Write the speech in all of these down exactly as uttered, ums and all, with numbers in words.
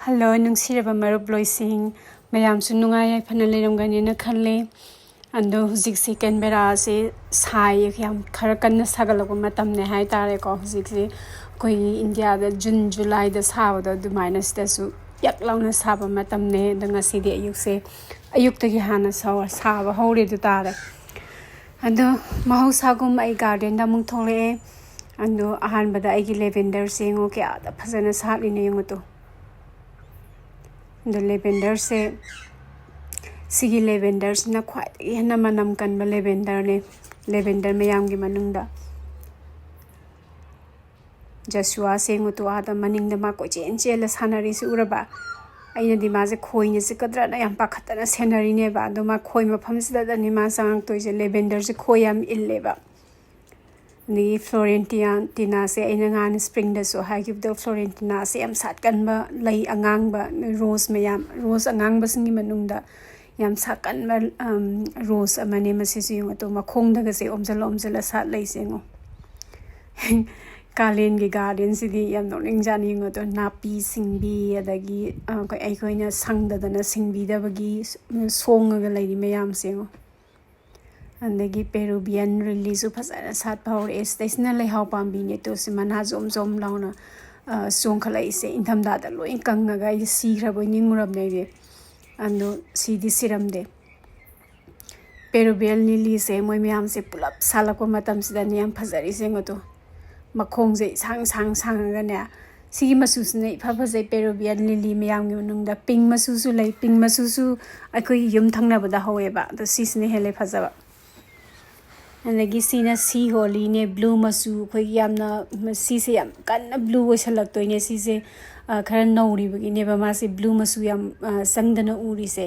Hello, ꯅꯨꯡꯁꯤꯔꯕ ꯃꯔꯨꯞ ꯂꯣꯏꯁꯤꯡ, ꯃꯌꯥꯝꯁꯨ ꯅꯨꯡꯉꯥꯏ ꯌꯥꯏꯐꯅ ꯂꯩꯔꯝꯒꯅꯤꯅ ꯈꯜꯂꯤ꯫ ꯑꯗꯣ ꯍꯧꯖꯤꯛꯁꯤ ꯀꯦꯟꯕꯦꯔꯥꯁꯤ ꯁꯥꯏ, ꯌꯥꯝ ꯈꯔ ꯀꯟꯅ ꯁꯥꯒꯠꯂꯛꯄ ꯃꯇꯝꯅꯦ ꯍꯥꯏꯇꯥꯔꯦꯀꯣ꯫ ꯍꯧꯖꯤꯛꯁꯤ ꯑꯩꯈꯣꯏꯒꯤ ꯏꯟꯗꯤꯌꯥꯗ ꯖꯨꯟ ꯖꯨꯂꯥꯏꯗ ꯁꯥꯕꯗꯣ ꯑꯗꯨꯃꯥꯏꯅ ꯁꯤꯗꯁꯨ ꯌꯛ ꯂꯥꯎꯅ ꯁꯥꯕ ꯃꯇꯝꯅꯦ꯫ ꯑꯗꯣ ꯉꯁꯤꯗꯤ ꯑꯌꯨꯛꯁꯦ, ꯑꯌꯨꯛꯇꯒꯤ ꯍꯥꯟꯅ ꯁꯥ- ꯁꯥꯕ ꯍꯧꯔꯦ ꯑꯗꯨ ꯇꯥꯔꯦ꯫ ꯑꯗꯣ ꯃꯍꯧꯁꯥꯒꯨꯝ ꯑꯩ ꯒꯥꯔꯗꯦꯟꯗ ꯑꯃꯨꯛ ꯊꯣꯛꯂꯛꯑꯦ꯫ ꯑꯗꯣ ꯑꯍꯥꯟꯕꯗ ꯑꯩꯒꯤ ꯂꯦꯚꯦꯟꯗꯔꯁꯦ ꯌꯦꯡꯉꯣ, ꯀꯌꯥꯗ ꯐꯖꯅ ꯁꯥꯠꯂꯤꯅꯦ ꯌꯦꯡꯉꯣ ꯇꯨ꯫ ꯑꯗꯣ ꯂꯦꯚꯦꯟꯗꯔꯁꯦ, ꯁꯤꯒꯤ ꯂꯦꯚꯦꯟꯗꯔꯁꯤꯅ ꯈ꯭ꯋꯥꯏꯗꯒꯤ ꯍꯦꯟꯅ ꯃꯅꯝ ꯀꯟꯕ ꯂꯦꯚꯦꯟꯗꯔꯅꯦ, ꯂꯦꯚꯦꯟꯗꯔ ꯃꯌꯥꯝꯒꯤ ꯃꯅꯨꯡꯗ꯫ ꯖꯁꯨꯋꯥꯁꯦ ꯌꯦꯡꯉꯨ ꯇꯨ, ꯑꯥꯗ ꯃꯅꯤꯡꯗ ꯃꯥ ꯀꯣꯏꯆꯦꯟ ꯆꯦꯜꯂ ꯁꯥꯟꯅꯔꯤꯁꯤ ꯎꯔꯕ? ꯑꯩꯅꯗꯤ ꯃꯥꯁꯦ ꯈꯣꯏꯅ ꯆꯤꯛꯀꯗ꯭ꯔꯅ ꯌꯥꯝ ꯄꯥꯈꯠꯇꯅ ꯁꯦꯟꯅꯔꯤꯅꯦꯕ꯫ ꯑꯗꯣ ꯃꯥ ꯈꯣꯏ ꯃꯐꯝꯁꯤꯗꯗꯅꯤ ꯃꯥ ꯆꯪꯉꯛꯇꯣꯏꯁꯦ꯫ ꯂꯦꯚꯦꯟꯗꯔꯁꯦ ꯈꯣꯏ ꯌꯥꯝ ꯏꯜꯂꯦꯕ꯫ ꯑꯗꯒꯤ ꯐ꯭ꯂꯣꯔꯦꯟꯇꯤꯌꯥꯟ ꯇꯤꯅꯥꯁꯦ, ꯑꯩꯅ ꯅꯍꯥꯟ ꯁ꯭ꯄ꯭ꯔꯤꯡꯗꯁꯨ ꯍꯥꯏꯈꯤꯕꯗꯣ, ꯐ꯭ꯂꯣꯔꯦꯟꯇꯤꯅꯥꯁꯦ ꯌꯥꯝ ꯁꯥꯠꯀꯟꯕ ꯂꯩ, ꯑꯉꯥꯡꯕ ꯔꯣꯁ ꯃꯌꯥꯝ, ꯔꯣꯁ ꯑꯉꯥꯡꯕꯁꯤꯡꯒꯤ ꯃꯅꯨꯡꯗ ꯌꯥꯝ ꯁꯥꯠꯀꯟꯕ, ꯑꯝ, ꯔꯣꯁ ꯑꯃꯅꯦ ꯃꯁꯤꯁꯨ꯫ ꯌꯦꯡꯉꯣ ꯇꯨ, ꯃꯈꯣꯡꯗꯒꯁꯦ ꯑꯣꯝꯁꯤꯜꯂ ꯑꯣꯝꯁꯤꯜꯂ ꯁꯥꯠ ꯂꯩꯁꯦ ꯌꯦꯡꯉꯣ꯫ ꯀꯥꯂꯦꯟꯒꯤ ꯒꯥꯔꯗꯦꯟꯁꯤꯗꯤ ꯌꯥꯝ ꯅꯣꯛꯅꯤꯡꯖꯥꯠꯅꯤ꯫ ꯌꯦꯡꯉꯣ ꯇꯨ, ꯅꯥꯄꯤ ꯁꯤꯡꯕꯤ, ꯑꯗꯒꯤ, ꯑ, ꯑꯩꯈꯣꯏ-, ꯑꯩꯈꯣꯏꯅ ꯁꯪꯗꯗꯅ ꯁꯤꯡꯕꯤꯗꯕꯒꯤ ꯁꯣꯡꯉꯒ ꯂꯩꯔꯤ ꯃꯌꯥꯝꯁꯦ ꯌꯦꯡꯉꯣ꯫ ꯑꯗꯒꯤ ꯄꯦꯔꯨꯕꯤꯌꯟ ꯂꯤꯂꯤꯁꯨ ꯐꯖꯅ ꯁꯥꯠꯄ ꯍꯧꯔꯛꯑꯦ꯫ ꯁꯤꯗꯩꯁꯤꯅ ꯂꯩꯍꯥꯎ ꯄꯥꯝꯕꯤꯅꯦ ꯇꯨ, ꯁꯤ ꯃꯅꯥ ꯖꯣꯝ ꯖꯣꯝ ꯂꯥꯎꯅ, ꯑ, ꯆꯣꯡꯈꯠꯂꯛꯏꯁꯦ꯫ ꯏꯪꯊꯝꯊꯥꯗ ꯂꯣꯏ ꯀꯪꯉꯒ ꯑꯩꯗꯤ ꯁꯤꯈ꯭ꯔꯕꯣꯏ ꯅꯤꯡꯉꯨꯔꯕꯅꯦ ꯑꯩꯗꯤ꯫ ꯑꯗꯣ ꯁꯤꯗꯤ ꯁꯤꯔꯝꯗꯦ꯫ ꯄꯦꯔꯨꯕꯤꯌꯟ ꯂꯤꯂꯤꯁꯦ ꯃꯣꯏ ꯃꯌꯥꯝꯁꯦ ꯄꯨꯂꯞ ꯁꯥꯠꯂꯛꯄ ꯃꯇꯝꯁꯤꯗꯅꯦ ꯌꯥꯝ ꯐꯖꯔꯤꯁꯦ ꯌꯦꯡꯉꯣ ꯇꯨ꯫ ꯃꯈꯣꯡꯁꯦ ꯏꯁꯥꯡ ꯁꯥꯡ ꯁꯥꯡꯉꯒꯅꯦ, ꯁꯤꯒꯤ ꯃꯆꯨꯁꯤꯅ ꯏꯐ ꯐꯖꯩ ꯄꯦꯔꯨꯕꯤꯌꯟ ꯂꯤꯂꯤ ꯃꯌꯥꯝꯒꯤ ꯃꯅꯨꯡꯗ꯫ ꯄꯤꯡ ꯃꯆꯨꯁꯨ ꯂꯩ, ꯄꯤꯡ ꯃꯆꯨꯁꯨ ꯑꯩꯈꯣꯏꯒꯤ ꯌꯨꯝ ꯊꯪꯅꯕꯗ ꯍꯧꯋꯦꯕ, ꯑꯗꯣ ꯁꯤꯁꯤꯅ ꯍꯦꯜꯂꯦ ꯐꯖꯕ꯫ ꯑꯗꯒꯤ ꯁꯤꯅ ꯁꯤ ꯍꯣꯂꯤꯅꯦ, ꯕ꯭ꯂꯨ ꯃꯆꯨ, ꯑꯩꯈꯣꯏꯒꯤ ꯌꯥꯝꯅ, ꯁꯤꯁꯦ ꯌꯥꯝ ꯀꯟꯅ ꯕ꯭ꯂꯨ ꯑꯣꯏꯁꯜꯂꯛꯇꯣꯏꯅꯦ꯫ ꯁꯤꯁꯦ, ꯑ, ꯈꯔ ꯅꯧꯔꯤꯕꯒꯤꯅꯦꯕ ꯃꯥꯁꯦ ꯕ꯭ꯂꯨ ꯃꯆꯨ ꯌꯥꯝ, ꯑ, ꯆꯪꯗꯅ ꯎꯔꯤꯁꯦ꯫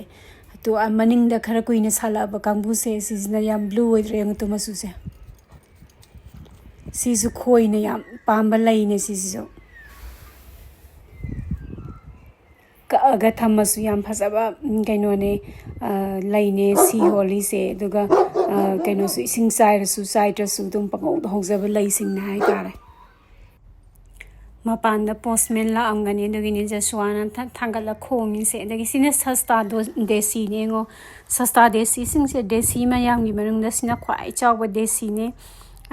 ꯑꯗꯣ, ꯑ, ꯃꯅꯤꯡꯗ ꯈꯔ ꯀꯨꯏꯅ ꯁꯥꯠꯂꯛꯑꯕ ꯀꯥꯡꯕꯨꯁꯦ, ꯁꯤꯁꯤꯅ ꯌꯥꯝ ꯕ꯭ꯂꯨ ꯑꯣꯏꯗ꯭ꯔꯦ ꯌꯦꯡꯉꯨ ꯇꯨ ꯃꯆꯨꯁꯦ꯫ ꯁꯤꯁꯨ ꯈꯣꯏꯅ ꯌꯥꯝ ꯄꯥꯝꯕ ꯂꯩꯅꯦ ꯁꯤꯁꯤꯁꯨ꯫ ꯀꯛꯑꯒ ꯊꯝꯃꯁꯨ ꯌꯥꯝ ꯐꯖꯕ, ꯎꯝ, ꯀꯩꯅꯣꯅꯦ, ꯑ, ꯂꯩꯅꯦ ꯁꯤ ꯍꯣꯂꯤꯁꯦ꯫ ꯑꯗꯨꯒ, ꯑ, ꯀꯩꯅꯣꯁꯨ, ꯏꯁꯤꯡ ꯆꯥꯏꯔꯁꯨ ꯆꯥꯏꯗ꯭ꯔꯁꯨ ꯑꯗꯨꯝ ꯄꯪꯍꯧꯗ ꯍꯧꯖꯕ ꯂꯩꯁꯤꯡꯅꯦ ꯍꯥꯏꯇꯥꯔꯦ꯫ ꯃꯄꯥꯟꯗ postman ꯂꯥꯛꯑꯝꯒꯅꯤ, ꯑꯗꯨꯒꯤꯅꯤ ꯖꯁꯨꯋꯥꯅ ꯊꯥ-, ꯊꯥꯡꯒꯠꯂ ꯈꯣꯡꯉꯤꯁꯦ꯫ ꯑꯗꯒꯤ ꯁꯤꯅ ꯁꯁꯇꯥ ꯗꯣ-, ꯗꯦꯁꯤꯅꯦ ꯌꯦꯡꯉꯣ꯫ ꯁꯁꯇꯥ ꯗꯦꯁꯤꯁꯤꯡꯁꯦ, ꯗꯦꯁꯤ ꯃꯌꯥꯝꯒꯤ ꯃꯅꯨꯡꯗ ꯁꯤꯅ ꯈ꯭ꯋꯥꯏ ꯆꯥꯎꯕ ꯗꯦꯁꯤꯅꯦ꯫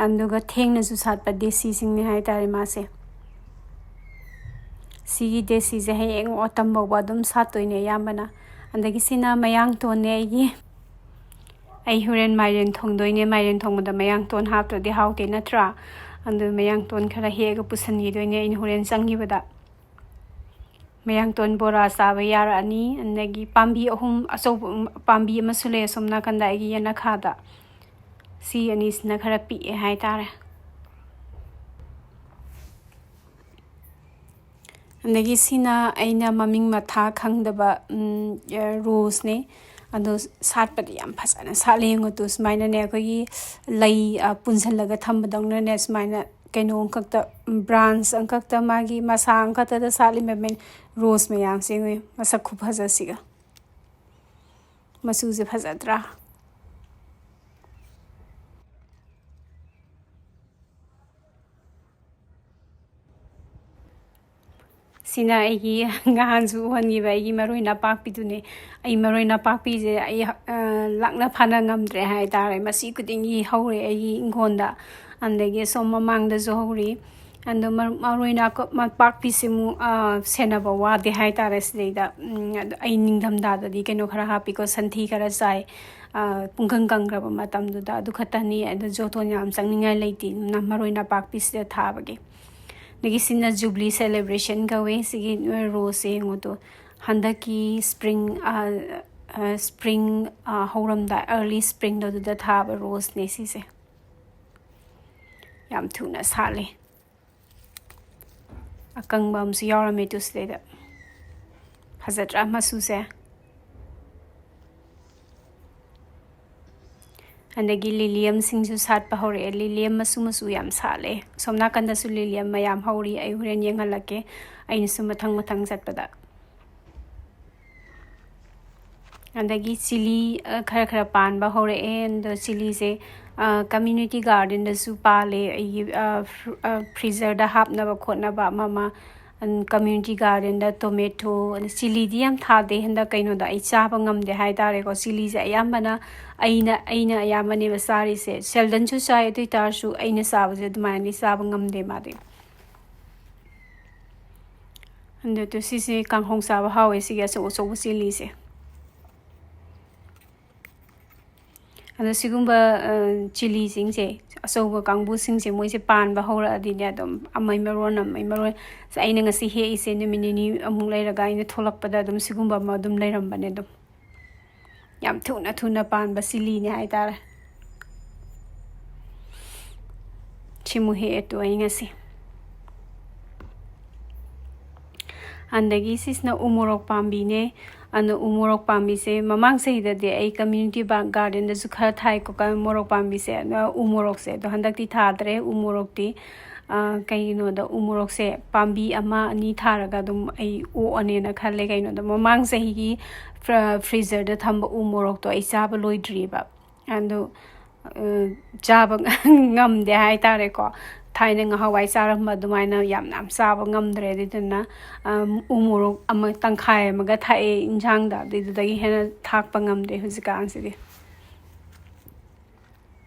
ꯑꯗꯨꯒ ꯊꯦꯡꯅꯁꯨ ꯁꯥꯠꯄ ꯗꯦꯁꯤꯁꯤꯡꯅꯦ ꯍꯥꯏꯇꯥꯔꯦ ꯃꯥꯁꯦ꯫ ꯁꯤꯒꯤ ꯗꯦꯁꯤꯁꯦ ꯍꯌꯦꯡ autumn ꯐꯥꯎꯕ ꯑꯗꯨꯝ ꯁꯥꯠꯇꯣꯏꯅꯦ ꯑꯌꯥꯝꯕꯅ꯫ ꯑꯗꯒꯤ ꯁꯤꯅ ꯃꯌꯥꯡꯇꯣꯟꯅꯦ ꯑꯩꯒꯤ꯫ ꯑꯩ ꯍꯣꯔꯦꯟ ꯃꯥꯏꯔꯦꯟ ꯊꯣꯡꯗꯣꯏꯅꯦ꯫ ꯃꯥꯏꯔꯦꯟ ꯊꯣꯡꯕꯗ ꯃꯌꯥꯡꯇꯣꯟ ꯍꯥꯞꯇ꯭ꯔꯗꯤ ꯍꯥꯎꯇꯦ ꯅꯠꯇ꯭ꯔꯥ? ꯑꯗꯨ ꯃꯌꯥꯡꯇꯣꯟ ꯈꯔ ꯍꯦꯛꯑꯒ ꯄꯨꯁꯟꯈꯤꯗꯣꯏꯅꯦ ꯑꯩꯅ ꯍꯣꯔꯦꯟ ꯆꯪꯈꯤꯕꯗ꯫ ꯃꯌꯥꯡꯇꯣꯟ ꯕꯣꯔꯥ ꯆꯥꯕ ꯌꯥꯔꯛꯑꯅꯤ꯫ ꯑꯗꯒꯤ ꯄꯥꯝꯕꯤ ꯑꯍꯨꯝ ꯑꯆꯧꯕ, ꯄꯥꯝꯕꯤ ꯑꯃꯁꯨ ꯂꯩ ꯑꯁꯣꯝ ꯅꯥꯀꯟꯗ ꯑꯩꯒꯤ ꯌꯦꯅꯈꯥꯗ꯫ ꯁꯤ ꯑꯅꯤꯁꯤꯅ ꯈꯔ ꯄꯤꯛꯑꯦ ꯍꯥꯏꯇꯥꯔꯦ꯫ ꯑꯗꯒꯤ ꯁꯤꯅ ꯑꯩꯅ ꯃꯃꯤꯡ ꯃꯊꯥ ꯈꯪꯗꯕ, ꯎꯝ, ꯔꯣꯁꯅꯦ꯫ ꯑꯗꯣ ꯁꯥꯠꯄꯗꯤ ꯌꯥꯝ ꯐꯖꯅ ꯁꯥꯠꯂꯦ꯫ ꯌꯦꯡꯉꯣ ꯇꯨ, ꯁꯨꯃꯥꯏꯅꯅꯦ, ꯑꯩꯈꯣꯏꯒꯤ ꯂꯩ, ꯑ, ꯄꯨꯟꯁꯤꯜꯂꯒ ꯊꯝꯕꯗꯧꯅꯅꯦ, ꯁꯨꯃꯥꯏꯅ ꯀꯩꯅꯣ ꯑꯃꯈꯛꯇ, branch ꯑꯃꯈꯛꯇ, ꯃꯥꯒꯤ ꯃꯁꯥ ꯑꯃꯈꯛꯇꯗ ꯁꯥꯠꯂꯤꯕ ꯃꯦꯟ-, ꯔꯣꯁ ꯃꯌꯥꯝꯁꯦ ꯌꯦꯡꯉꯣ, ꯃꯁꯛ ꯈꯨꯐꯖꯁꯤꯒ꯫ ꯃꯆꯨꯁꯦ ꯐꯖꯗ꯭ꯔꯥ? ꯁꯤꯅ ꯑꯩꯒꯤ ꯉꯍꯥꯟꯁꯨ ꯎꯍꯟꯈꯤꯕ ꯑꯩꯒꯤ ꯃꯔꯣꯏ ꯅꯄꯥꯛꯄꯤꯗꯨꯅꯦ꯫ ꯑꯩ ꯃꯔꯣꯏ ꯅꯄꯥꯛꯄꯤꯁꯦ ꯑꯩ, ꯑ, ꯂꯥꯛꯅ ꯐꯥꯅ ꯉꯝꯗ꯭ꯔꯦ ꯍꯥꯏꯇꯥꯔꯦ꯫ ꯃꯁꯤ ꯈꯨꯗꯤꯡꯒꯤ ꯍꯧꯔꯦ ꯑꯩꯒꯤ ꯏꯪꯈꯣꯜꯗ꯫ ꯑꯗꯒꯤ ꯁꯣꯝ ꯃꯃꯥꯡꯗꯁꯨ ꯍꯧꯔꯤ꯫ ꯑꯗꯣ ꯃꯔ-, ꯃꯔꯣꯏ ꯅꯥꯀꯨꯞ-, ꯃꯄꯥꯛꯄꯤꯁꯤꯃꯨꯛ, ꯑ, ꯁꯦꯟꯅꯕ ꯋꯥꯗꯦ ꯍꯥꯏꯇꯥꯔꯦ ꯁꯤꯗꯩꯗ꯫ ꯎꯝ, ꯑꯗꯣ ꯑꯩ ꯅꯤꯡꯊꯝꯊꯥꯗꯗꯤ ꯀꯩꯅꯣ ꯈꯔ ꯍꯥꯞꯄꯤꯀꯣ, ꯁꯟꯊꯤ ꯈꯔ ꯆꯥꯏ꯫ ꯑ, ꯄꯨꯡꯀꯪ ꯀꯪꯈ꯭ꯔꯕ ꯃꯇꯝꯗꯨꯗ ꯑꯗꯨ ꯈꯛꯇꯅꯤ꯫ ꯑꯗꯣ ꯖꯣꯇꯣꯟ ꯌꯥꯝ ꯆꯪꯅꯤꯡꯉꯥꯏ ꯂꯩꯇꯦ, ꯅ-, ꯃꯔꯣꯏ ꯅꯄꯥꯛꯄꯤꯁꯤꯗ ꯊꯥꯕꯒꯤ꯫ ꯑꯗꯒꯤ ꯁꯤꯅ Jubilee celebration ꯀꯧꯋꯦ꯫ ꯁꯤꯒꯤ ꯔꯣꯁꯁꯦ ꯌꯦꯡꯉꯨ ꯇꯨ꯫ ꯍꯟꯗꯛꯀꯤ spring, ꯑ, ꯑ, spring, ꯑ, ꯍꯧꯔꯝꯗꯥꯏ, early springꯗꯣ ꯑꯗꯨꯗ ꯊꯥꯕ ꯔꯣꯁꯅꯦ ꯁꯤꯁꯦ꯫ ꯌꯥꯝ ꯊꯨꯅ ꯁꯥꯠꯂꯦ꯫ ꯑꯀꯪꯕ ꯑꯃꯁꯨ ꯌꯥꯎꯔꯝꯃꯦ ꯇꯨ ꯁꯤꯗꯩꯗ꯫ ꯐꯖꯗ꯭ꯔꯥ ꯃꯆꯨꯁꯦ? ꯑꯗꯒꯤ liliumꯁꯤꯡꯁꯨ ꯁꯥꯠꯄ ꯍꯧꯔꯛꯑꯦ꯫ Lilium ꯃꯆꯨ ꯃꯆꯨ ꯌꯥꯝ ꯁꯥꯠꯂꯦ꯫ ꯁꯣꯝ ꯅꯥꯀꯟꯗꯁꯨ lilium ꯃꯌꯥꯝ ꯍꯧꯔꯤ꯫ ꯑꯩ ꯍꯣꯔꯦꯟ ꯌꯦꯡꯍꯜꯂꯛꯀꯦ꯫ ꯑꯩꯅꯁꯨ ꯃꯊꯪ ꯃꯊꯪ ꯆꯠꯄꯗ꯫ ꯑꯗꯒꯤ ꯆꯤꯂꯤ, ꯑ, ꯈꯔ ꯈꯔ ꯄꯥꯟꯕ ꯍꯧꯔꯛꯑꯦ꯫ ꯑꯗꯣ ꯆꯤꯂꯤꯁꯦ, ꯑ, ꯀꯝꯃ꯭ꯌꯨꯅꯤꯇꯤ ꯒꯥꯔꯗꯦꯟꯗꯁꯨ ꯄꯥꯜꯂꯦ꯫ ꯑꯩꯒꯤ, ꯑ, ꯐ꯭ꯔ-, ꯑ, ꯐ꯭ꯔꯤꯖꯔꯗ ꯍꯥꯞꯅꯕ ꯈꯣꯠꯅꯕ ꯑꯃ ꯑꯃ, ꯑꯟ-, ꯀꯝꯃ꯭ꯌꯨꯅꯤꯇꯤ ꯒꯥꯔꯗꯦꯟꯗ ꯇꯣꯃꯦꯇꯣ, ꯑꯗ ꯆꯤꯂꯤꯗꯤ ꯌꯥꯝ ꯊꯥꯗꯦ ꯍꯟꯗꯛ꯫ ꯀꯩꯅꯣꯗ ꯑꯩ ꯆꯥꯕ ꯉꯝꯗꯦ ꯍꯥꯏꯇꯥꯔꯦꯀꯣ꯫ ꯆꯤꯂꯤꯁꯦ ꯑꯌꯥꯝꯕꯅ ꯑꯩꯅ, ꯑꯩꯅ ꯑꯌꯥꯝꯕꯅꯦꯕ ꯆꯥꯔꯤꯁꯦ꯫ ꯁꯦꯜꯗꯟꯁꯨ ꯆꯥꯏ, ꯑꯗꯨ ꯑꯣꯏ ꯇꯥꯔꯁꯨ ꯑꯩꯅ ꯆꯥꯕꯁꯦ ꯑꯗꯨꯃꯥꯏꯅꯗꯤ ꯆꯥꯕ ꯉꯝꯗꯦ ꯃꯥꯗꯤ꯫ ꯑꯗꯨ, ꯇꯨ, ꯁꯤꯁꯦ ꯀꯥꯡꯍꯧ ꯆꯥꯕ ꯍꯥꯎꯋꯦ, ꯁꯤꯒꯤ ꯑꯆꯧ ꯑꯆꯧꯕ ꯆꯤꯂꯤꯁꯦ꯫ ꯑꯗꯣ ꯁꯤꯒꯨꯝꯕ, ꯑ, ꯆꯤꯂꯤꯁꯤꯡꯁꯦ, ꯑꯆꯧꯕ ꯀꯥꯡꯕꯨꯁꯤꯡꯁꯦ, ꯃꯣꯏꯁꯦ ꯄꯥꯟꯕ ꯍꯧꯔꯛꯑꯗꯤꯅꯦ, ꯑꯗꯨꯝ ꯑꯃꯩ ꯃꯔꯣꯟ, ꯑꯃꯩ ꯃꯔꯣꯟ꯫ ꯑꯁ, ꯑꯩꯅ ꯉꯁꯤ ꯍꯦꯛꯏꯁꯦ, ꯅꯨꯃꯤꯠ ꯅꯤꯅꯤ ꯑꯃꯨꯛ ꯂꯩꯔꯒ ꯑꯩꯅ ꯊꯣꯛꯂꯛꯄꯗ ꯑꯗꯨꯝ ꯁꯤꯒꯨꯝꯕ ꯑꯃ ꯑꯗꯨꯝ ꯂꯩꯔꯝꯕꯅꯦ ꯑꯗꯨꯝ꯫ ꯌꯥꯝ ꯊꯨꯅ ꯊꯨꯅ ꯄꯥꯟꯕ ꯆꯤꯂꯤꯅꯦ ꯍꯥꯏꯇꯥꯔꯦ꯫ ꯁꯤꯃꯨꯛ ꯍꯦꯛꯑꯦ ꯇꯨ ꯑꯩ ꯉꯁꯤ꯫ ꯑꯗꯒꯤ ꯁꯤꯁꯤꯅ ꯎꯃꯣꯔꯣꯛ ꯄꯥꯝꯕꯤꯅꯦ꯫ ꯑꯗꯣ ꯎꯃꯣꯔꯣꯛ ꯄꯥꯝꯕꯤꯁꯦ ꯃꯃꯥꯡ ꯆꯍꯤꯗꯗꯤ ꯑꯩ ꯀꯝꯃ꯭ꯌꯨꯅꯤꯇꯤ ꯕꯥ-, ꯒꯥꯔꯗꯦꯟꯗꯁꯨ ꯈꯔ ꯊꯥꯏꯀꯣ, ꯀ-, ꯃꯣꯔꯣꯛ ꯄꯥꯝꯕꯤꯁꯦ꯫ ꯑꯗꯣ ꯎꯃꯣꯔꯣꯛꯁꯦ, ꯑꯗꯣ ꯍꯟꯗꯛꯇꯤ ꯊꯥꯗ꯭ꯔꯦ ꯎꯃꯣꯔꯣꯛꯇꯤ꯫ ꯑ, ꯀꯩꯒꯤꯅꯣꯗ ꯎꯃꯣꯔꯣꯛꯁꯦ ꯄꯥꯝꯕꯤ ꯑꯃ ꯑꯅꯤ ꯊꯥꯔꯒ ꯑꯗꯨꯝ ꯑꯩ ꯑꯣꯛꯑꯅꯦꯅ ꯈꯜꯂꯦ꯫ ꯀꯩꯅꯣꯗ ꯃꯃꯥꯡ ꯆꯍꯤꯒꯤ ꯐ꯭ꯔ-, ꯐ꯭ꯔꯤꯖꯔꯗ ꯊꯝꯕ ꯎꯃꯣꯔꯣꯛꯇꯣ ꯑꯩ ꯆꯥꯕ ꯂꯣꯏꯗ꯭ꯔꯤꯕ꯫ ꯑꯗꯨ, ꯑ, ꯆꯥꯕ ꯉꯝꯗꯦ ꯍꯥꯏꯇꯥꯔꯦꯀꯣ꯫ ꯊꯥꯏꯅ ꯉꯍꯥꯟꯋꯥꯏ ꯆꯥꯔꯝꯕ ꯑꯗꯨꯃꯥꯏꯅ ꯌꯥꯝ ꯌꯥꯝ ꯆꯥꯕ ꯉꯝꯗ꯭ꯔꯦ꯫ ꯑꯗꯨꯗꯨꯅ, ꯑ, ꯎꯃꯣꯔꯣꯛ ꯑꯃ ꯇꯪꯈꯥꯏ ꯑꯃꯒ ꯊꯥꯛꯑꯦ ꯏꯟꯁꯥꯡꯗ, ꯑꯗꯨꯏꯗꯨꯗꯒꯤ ꯍꯦꯟꯅ ꯊꯥꯛꯄ ꯉꯝꯗꯦ ꯍꯧꯖꯤꯛꯀꯥꯟꯁꯤꯗꯤ꯫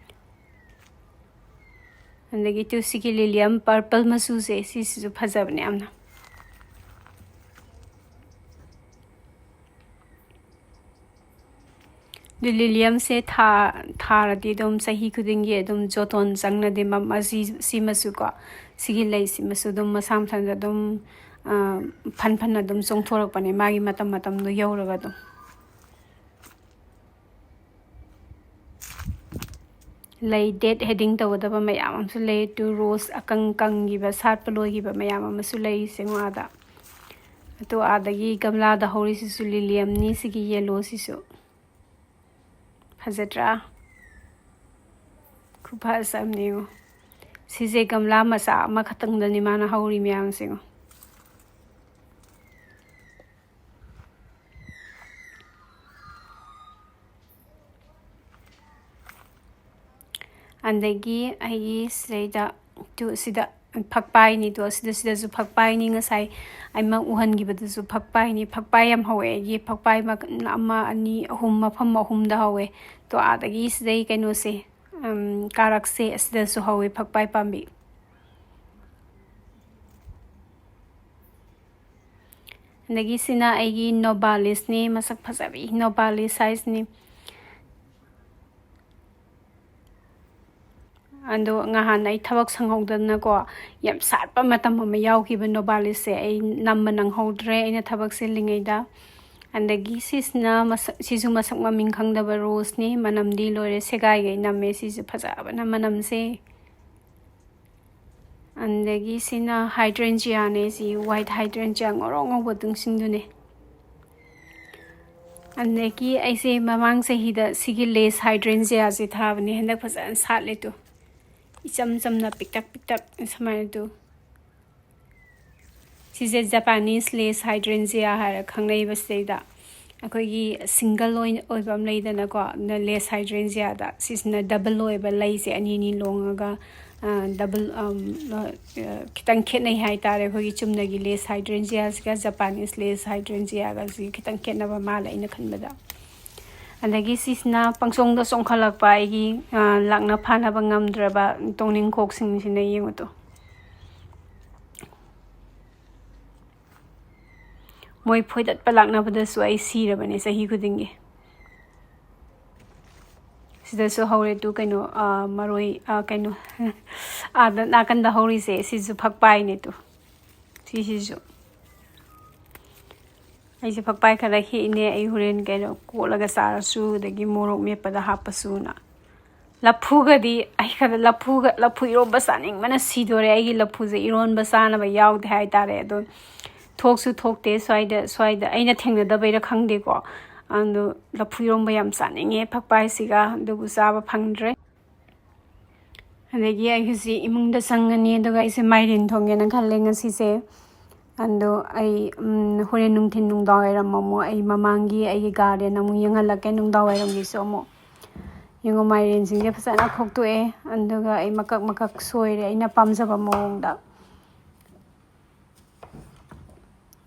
ꯑꯗꯒꯤ ꯇꯨ ꯁꯤꯒꯤ ꯂꯤꯂꯤꯌꯝ ꯄꯔꯄꯜ ꯃꯆꯨꯁꯦ, ꯁꯤꯁꯤꯁꯨ ꯐꯖꯕꯅꯦ ꯌꯥꯝꯅ꯫ ꯑꯗꯨ ꯂꯤꯂꯤꯌꯝꯁꯦ ꯊꯥ-, ꯊꯥꯔꯗꯤ ꯑꯗꯨꯝ ꯆꯍꯤ ꯈꯨꯗꯤꯡꯒꯤ ꯑꯗꯨꯝ ꯖꯣꯇꯣꯟ ꯆꯪꯅꯗꯦ꯫ ꯃ-, ꯃꯁꯤ, ꯁꯤꯃꯁꯨꯀꯣ, ꯁꯤꯒꯤ ꯂꯩꯁꯤꯃꯁꯨ ꯑꯗꯨꯝ ꯃꯁꯥ ꯃꯊꯟꯇ ꯑꯗꯨꯝ, ꯑ, ꯐꯟ ꯐꯟ ꯑꯗꯨꯝ ꯆꯣꯡꯊꯣꯔꯛꯄꯅꯦ, ꯃꯥꯒꯤ ꯃꯇꯝ ꯃꯇꯝꯗꯣ ꯌꯧꯔꯒ ꯑꯗꯨꯝ꯫ ꯂꯩ ꯗꯦꯠ ꯍꯦꯗꯤꯡ ꯇꯧꯒꯗꯕ ꯃꯌꯥꯝ ꯑꯃꯁꯨ ꯂꯩ꯫ ꯇꯨ ꯔꯣꯁ ꯑꯀꯪ ꯀꯪꯈꯤꯕ, ꯁꯥꯠꯄ ꯂꯣꯏꯈꯤꯕ ꯃꯌꯥꯝ ꯑꯃꯁꯨ ꯂꯩ ꯁꯦꯡꯉꯣ ꯑꯥꯗ꯫ ꯑꯗꯣ ꯑꯥꯗꯒꯤ ꯒꯝꯂꯥꯗ ꯍꯧꯔꯤꯁꯤꯁꯨ ꯂꯤꯂꯤꯌꯝꯅꯤ, ꯁꯤꯒꯤ ꯌꯦꯂꯣꯁꯤꯁꯨ꯫ ꯐꯖꯗ꯭ꯔꯥ? ꯈꯨꯐꯖ ꯑꯃꯅꯦ ꯌꯦꯡꯉꯣ꯫ ꯁꯤꯁꯦ ꯒꯝꯂꯥ ꯃꯆꯥ ꯑꯃꯈꯛꯇꯪꯗꯅꯤ ꯃꯥꯅ ꯍꯧꯔꯤ ꯃꯌꯥꯝꯁꯦ ꯌꯦꯡꯉꯣ꯫ ꯑꯗꯒꯤ ꯑꯩꯒꯤ ꯁꯤꯗꯩꯗ ꯇꯨ ꯁꯤꯗ ꯐꯛꯄꯥꯏꯅꯤ꯫ ꯇꯨ ꯁꯤꯗ, ꯁꯤꯗꯁꯨ ꯐꯛꯄꯥꯏꯅꯤ꯫ ꯉꯁꯥꯏ ꯑꯩꯃ ꯎꯍꯟꯈꯤꯕꯗꯨꯁꯨ ꯐꯛꯄꯥꯏꯅꯤ꯫ ꯐꯛꯄꯥꯏ ꯌꯥꯝ ꯍꯧꯋꯦ ꯑꯩꯒꯤ꯫ ꯐꯛꯄꯥꯏ ꯃꯈꯜ ꯑꯃ, ꯑꯅꯤ, ꯑꯍꯨꯝ, ꯃꯐꯝ ꯑꯍꯨꯝꯗ ꯍꯧꯋꯦ꯫ ꯇꯣ ꯑꯥꯗꯒꯤ ꯁꯤꯗꯩ ꯀꯩꯅꯣꯁꯦ, ꯎꯝ, ꯀꯥꯔꯛꯁꯦ ꯑꯁꯤꯗꯁꯨ ꯍꯧꯋꯦ ꯐꯛꯄꯥꯏ ꯄꯥꯝꯕꯤ꯫ ꯑꯗꯒꯤ ꯁꯤꯅ ꯑꯩꯒꯤ ꯅꯣꯕꯥꯂꯤꯁꯅꯤ꯫ ꯃꯁꯛ ꯐꯖꯕꯤ ꯅꯣꯕꯥꯂꯤꯁ ꯍꯥꯏꯁꯤꯅꯤ꯫ ꯑꯗꯣ ꯉꯍꯥꯟ ꯑꯩ ꯊꯕꯛ ꯁꯪꯍꯧꯗꯗꯅꯀꯣ, ꯌꯥꯝ ꯁꯥꯠꯄ ꯃꯇꯝ ꯑꯃ ꯌꯥꯎꯈꯤꯕ ꯅꯣꯕꯥꯂꯤꯁꯁꯦ꯫ ꯑꯩ ꯅꯝꯕ ꯅꯪꯍꯧꯗ꯭ꯔꯦ ꯑꯩꯅ ꯊꯕꯛ ꯆꯤꯜꯂꯤꯉꯩꯗ꯫ ꯑꯗꯒꯤ ꯁꯤꯁꯤꯅ ꯃꯁꯛ, ꯁꯤꯁꯨ ꯃꯁꯛ ꯃꯃꯤꯡ ꯈꯪꯗꯕ ꯔꯣꯁꯅꯤ꯫ ꯃꯅꯝꯗꯤ ꯂꯣꯏꯔꯦ, ꯁꯦꯒꯥꯏꯒꯩ ꯅꯝꯃꯦ꯫ ꯁꯤꯁꯨ ꯐꯖꯕꯅ ꯃꯅꯝꯁꯦ꯫ ꯑꯗꯒꯤ ꯁꯤꯅ ꯍꯥꯏꯗ꯭ꯔꯦꯟꯖꯤꯌꯥꯅꯦ꯫ ꯁꯤ ꯋꯥꯏꯠ ꯍꯥꯏꯗ꯭ꯔꯦꯟꯖꯤꯌꯥ, ꯉꯧꯔꯣꯛ ꯉꯧꯕ ꯇꯨꯡꯁꯤꯡꯗꯨꯅꯦ꯫ ꯑꯗꯒꯤ ꯑꯩꯁꯦ ꯃꯃꯥꯡ ꯆꯍꯤꯗ ꯁꯤꯒꯤ ꯂꯦꯁ ꯍꯥꯏꯗ꯭ꯔꯦꯟꯖꯤꯌꯥꯁꯦ ꯊꯥꯕꯅꯦ꯫ ꯍꯟꯗꯛ ꯐꯖꯅ ꯁꯥꯠꯂꯦ ꯇꯨ꯫ ꯏꯆꯝ ꯆꯝꯅ ꯄꯤꯛꯇꯛ ꯄꯤꯛꯇꯛ ꯁꯨꯃꯥꯏꯅ ꯇꯨ꯫ ꯁꯤꯁꯦ ꯖꯄꯥꯅꯤꯁ ꯂꯦꯁ ꯍꯥꯏꯗ꯭ꯔꯦꯟꯖꯤꯌꯥ ꯍꯥꯏꯔ ꯈꯪꯅꯩꯕ ꯁꯤꯗꯩꯗ꯫ ꯑꯩꯈꯣꯏꯒꯤ ꯁꯤꯡꯒꯜ ꯑꯣꯏꯅ, ꯑꯣꯏꯕ ꯑꯃ ꯂꯩꯗꯅꯀꯣ, ꯂꯦꯁ ꯍꯥꯏꯗ꯭ꯔꯦꯟꯖꯤꯌꯥꯗ꯫ ꯁꯤꯁꯤꯅ ꯗꯕꯜ ꯑꯣꯏꯕ, ꯂꯩꯁꯦ ꯑꯅꯤ ꯑꯅꯤ ꯂꯣꯡꯉꯒ, ꯑ, ꯗꯕꯜ, ꯑꯝ, ꯑ, ꯈꯤꯇꯪ ꯈꯦꯠꯅꯩ ꯍꯥꯏꯇꯥꯔꯦ꯫ ꯑꯩꯈꯣꯏꯒꯤ ꯆꯨꯝꯅꯒꯤ ꯂꯦꯁ ꯍꯥꯏꯗ꯭ꯔꯦꯟꯖꯤꯌꯥꯁꯤꯒ ꯖꯄꯥꯅꯤꯁ ꯂꯦꯁ ꯍꯥꯏꯗ꯭ꯔꯦꯟꯖꯤꯌꯥꯒꯁꯤ ꯈꯤꯇꯪ ꯈꯦꯠꯅꯕ ꯃꯥꯜꯂꯦ ꯑꯩꯅ ꯈꯟꯕꯗ꯫ ꯑꯗꯒꯤ ꯁꯤꯁꯤꯅ ꯄꯪꯆꯣꯡꯗ ꯆꯣꯡꯈꯠꯂꯛꯄ ꯑꯩꯒꯤ, ꯑ, ꯂꯥꯛꯅ ꯐꯥꯅꯕ ꯉꯝꯗ꯭ꯔꯕ ꯇꯣꯡꯅꯤꯡꯈꯣꯛꯁꯤꯡꯁꯤꯅ ꯌꯦꯡꯉꯨ ꯇꯨ꯫ ꯃꯣꯏ ꯐꯣꯏꯗꯠꯄ ꯂꯥꯛꯅꯕꯗꯁꯨ ꯑꯩ ꯁꯤꯔꯕꯅꯦ ꯆꯍꯤ ꯈꯨꯗꯤꯡꯒꯤ꯫ ꯁꯤꯗꯁꯨ ꯍꯧꯔꯦ ꯇꯨ ꯀꯩꯅꯣ, ꯑ, ꯃꯔꯣꯏ, ꯑ, ꯀꯩꯅꯣ, ꯑꯥꯗ ꯅꯥꯀꯟꯗ ꯍꯧꯔꯤꯁꯦ ꯁꯤꯁꯨ ꯐꯛꯄꯥꯏꯅꯦ ꯇꯨ꯫ ꯁꯤꯁꯤꯁꯨ꯫ ꯑꯩꯁꯦ ꯐꯛꯄꯥꯏ ꯈꯔ ꯍꯦꯛꯏꯅꯦ꯫ ꯑꯩ ꯍꯣꯔꯦꯟ ꯀꯩꯅꯣ ꯀꯣꯠꯂꯒ ꯆꯥꯔꯁꯨ, ꯑꯗꯒꯤ ꯃꯣꯔꯣꯛ ꯃꯦꯠꯄꯗ ꯍꯥꯞꯄꯁꯨꯅ꯫ ꯂꯐꯨꯒꯗꯤ ꯑꯩ ꯈꯔ ꯂꯐꯨꯒ, ꯂꯐꯨ ꯏꯔꯣꯝꯕ ꯆꯥꯅꯤꯡꯕꯅ ꯁꯤꯗꯣꯔꯦ꯫ ꯑꯩꯒꯤ ꯂꯐꯨꯁꯦ ꯏꯔꯣꯟꯕ ꯆꯥꯅꯕ ꯌꯥꯎꯗꯦ ꯍꯥꯏꯇꯥꯔꯦ꯫ ꯑꯗꯣ ꯊꯣꯛꯁꯨ ꯊꯣꯛꯇꯦ ꯁ꯭ꯋꯥꯏꯗ, ꯁ꯭ꯋꯥꯏꯗ ꯑꯩꯅ ꯊꯦꯡꯅꯗꯕꯩꯔꯥ ꯈꯪꯗꯦꯀꯣ꯫ ꯑꯗꯣ ꯂꯐꯨ ꯏꯔꯣꯝꯕ ꯌꯥꯝ ꯆꯥꯅꯤꯡꯉꯦ ꯐꯛꯄꯥꯏꯁꯤꯒ, ꯑꯗꯨꯕꯨ ꯆꯥꯕ ꯐꯪꯗ꯭ꯔꯦ꯫ ꯑꯗꯒꯤ ꯑꯩ ꯍꯧꯖꯤꯛ ꯏꯃꯨꯡꯗ ꯆꯪꯉꯅꯤ, ꯑꯗꯨꯒ ꯑꯩꯁꯦ ꯃꯥꯏꯔꯦꯟ ꯊꯣꯡꯒꯦꯅ ꯈꯜꯂꯦ ꯉꯁꯤꯁꯦ꯫ ꯑꯗꯣ ꯑꯩ, ꯎꯝ, ꯍꯣꯔꯦꯟ ꯅꯨꯡꯊꯤꯟ ꯅꯨꯡꯗꯥꯡ ꯋꯥꯏꯔꯝ ꯑꯃꯨꯛ ꯑꯩ ꯃꯃꯥꯡꯒꯤ ꯑꯩꯒꯤ ꯒꯥꯔꯗꯦꯟ ꯑꯃꯨꯛ ꯌꯦꯡꯍꯜꯂꯛꯀꯦ, ꯅꯨꯡꯗꯥꯡ ꯋꯥꯏꯔꯝꯒꯤꯁꯨ ꯑꯃꯨꯛ꯫ ꯌꯦꯡꯉꯣ, ꯃꯥꯏꯔꯦꯟꯁꯤꯡꯁꯦ ꯐꯖꯅ ꯈꯣꯛꯇꯣꯛꯑꯦ꯫ ꯑꯗꯨꯒ ꯑꯩ ꯃꯀꯛ ꯃꯀꯛ ꯁꯣꯏꯔꯦ ꯑꯩꯅ ꯄꯥꯝꯖꯕ ꯃꯑꯣꯡꯗ꯫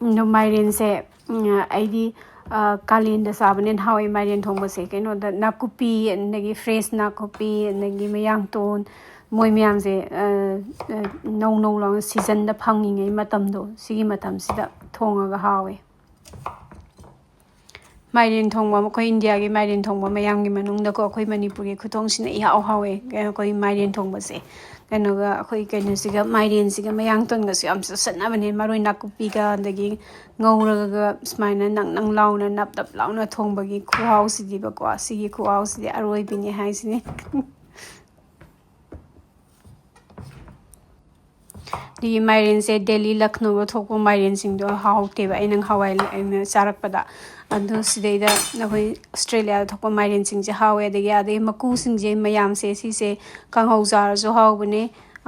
ꯑꯗꯣ ꯃꯥꯏꯔꯦꯟꯁꯦ, ꯎꯝ, ꯑꯩꯗꯤ, ꯑ, ꯀꯥꯂꯦꯟꯗ ꯆꯥꯕꯅ ꯍꯦꯟꯅ ꯍꯥꯎꯋꯦ ꯃꯥꯏꯔꯦꯟ ꯊꯣꯡꯕꯁꯦ꯫ ꯀꯩꯅꯣꯗ ꯅꯥꯀꯨꯞꯄꯤ, ꯑꯗꯒꯤ fresh ꯅꯥꯀꯨꯞꯄꯤ, ꯑꯗꯒꯤ ꯃꯌꯥꯡꯇꯣꯟ, ꯃꯣꯏ ꯃꯌꯥꯝꯁꯦ, ꯑ, ꯑ, ꯅꯧ ꯅꯧ ꯂꯥꯎꯅ seasonꯗ ꯐꯪꯉꯤꯉꯩ ꯃꯇꯝꯗꯣ, ꯁꯤꯒꯤ ꯃꯇꯝꯁꯤꯗ ꯊꯣꯡꯉꯒ ꯍꯥꯎꯋꯦ꯫ ꯃꯥꯏꯔꯦꯟ ꯊꯣꯡꯕ, ꯑꯩꯈꯣꯏ ꯏꯟꯗꯤꯌꯥꯒꯤ ꯃꯥꯏꯔꯦꯟ ꯊꯣꯡꯕ ꯃꯌꯥꯝꯒꯤ ꯃꯅꯨꯡꯗꯀꯣ, ꯑꯩꯈꯣꯏ ꯃꯅꯤꯄꯨꯔꯒꯤ ꯈꯨꯊꯣꯡꯁꯤꯅ ꯏꯍꯥꯎ ꯍꯥꯎꯋꯦ꯫ ꯑꯩꯈꯣꯏ ꯃꯥꯏꯔꯦꯟ ꯊꯣꯡꯕꯁꯦ, ꯀꯩꯅꯣꯒ, ꯑꯩꯈꯣꯏ ꯀꯩꯅꯣꯁꯤꯒ, ꯃꯥꯏꯔꯦꯟꯁꯤꯒ ꯃꯌꯥꯡꯇꯣꯟꯒꯁꯨ ꯌꯥꯝ ꯆꯨꯁꯟꯅꯕꯅꯦ꯫ ꯃꯔꯣꯏ ꯅꯥꯀꯨꯞꯄꯤꯒ, ꯑꯗꯒꯤ ꯉꯧꯔꯒ ꯁꯨꯃꯥꯏꯅ ꯅꯪ ꯅꯪ ꯂꯥꯎꯅ, ꯅꯞ ꯅꯞ ꯂꯥꯎꯅ ꯊꯣꯡꯕꯒꯤ ꯈꯨꯍꯥꯎꯁꯤꯗꯤꯕꯀꯣ, ꯁꯤꯒꯤ ꯈꯨꯍꯥꯎꯁꯤꯗꯤ ꯑꯔꯣꯏꯕꯤꯅꯦ ꯍꯥꯏꯁꯤꯅꯦ꯫ ꯑꯗꯒꯤ ꯃꯥꯏꯔꯦꯟꯁꯦ ꯗꯦꯜꯂꯤ, ꯂꯈꯅꯧꯗ ꯊꯣꯛꯄ ꯃꯥꯏꯔꯦꯟꯁꯤꯡꯗꯣ ꯍꯥꯎꯇꯦꯕ, ꯑꯩꯅ ꯍꯋꯥꯏ ꯑꯩꯅ ꯆꯥꯔꯛꯄꯗ꯫ ꯑꯗꯣ ꯁꯤꯗꯩꯗ ꯑꯩꯈꯣꯏ ꯑꯁꯇ꯭ꯔꯦꯂꯤꯌꯥꯗ ꯊꯣꯛꯄ ꯃꯥꯏꯔꯦꯟꯁꯤꯡꯁꯦ ꯍꯥꯎꯋꯦ꯫ ꯑꯗꯒꯤ ꯑꯗꯩ ꯃꯀꯨꯁꯤꯡꯁꯦ ꯃꯌꯥꯝꯁꯦ, ꯁꯤꯁꯦ ꯀꯥꯡꯍꯧ ꯆꯥꯔꯁꯨ ꯍꯥꯎꯕꯅꯦ꯫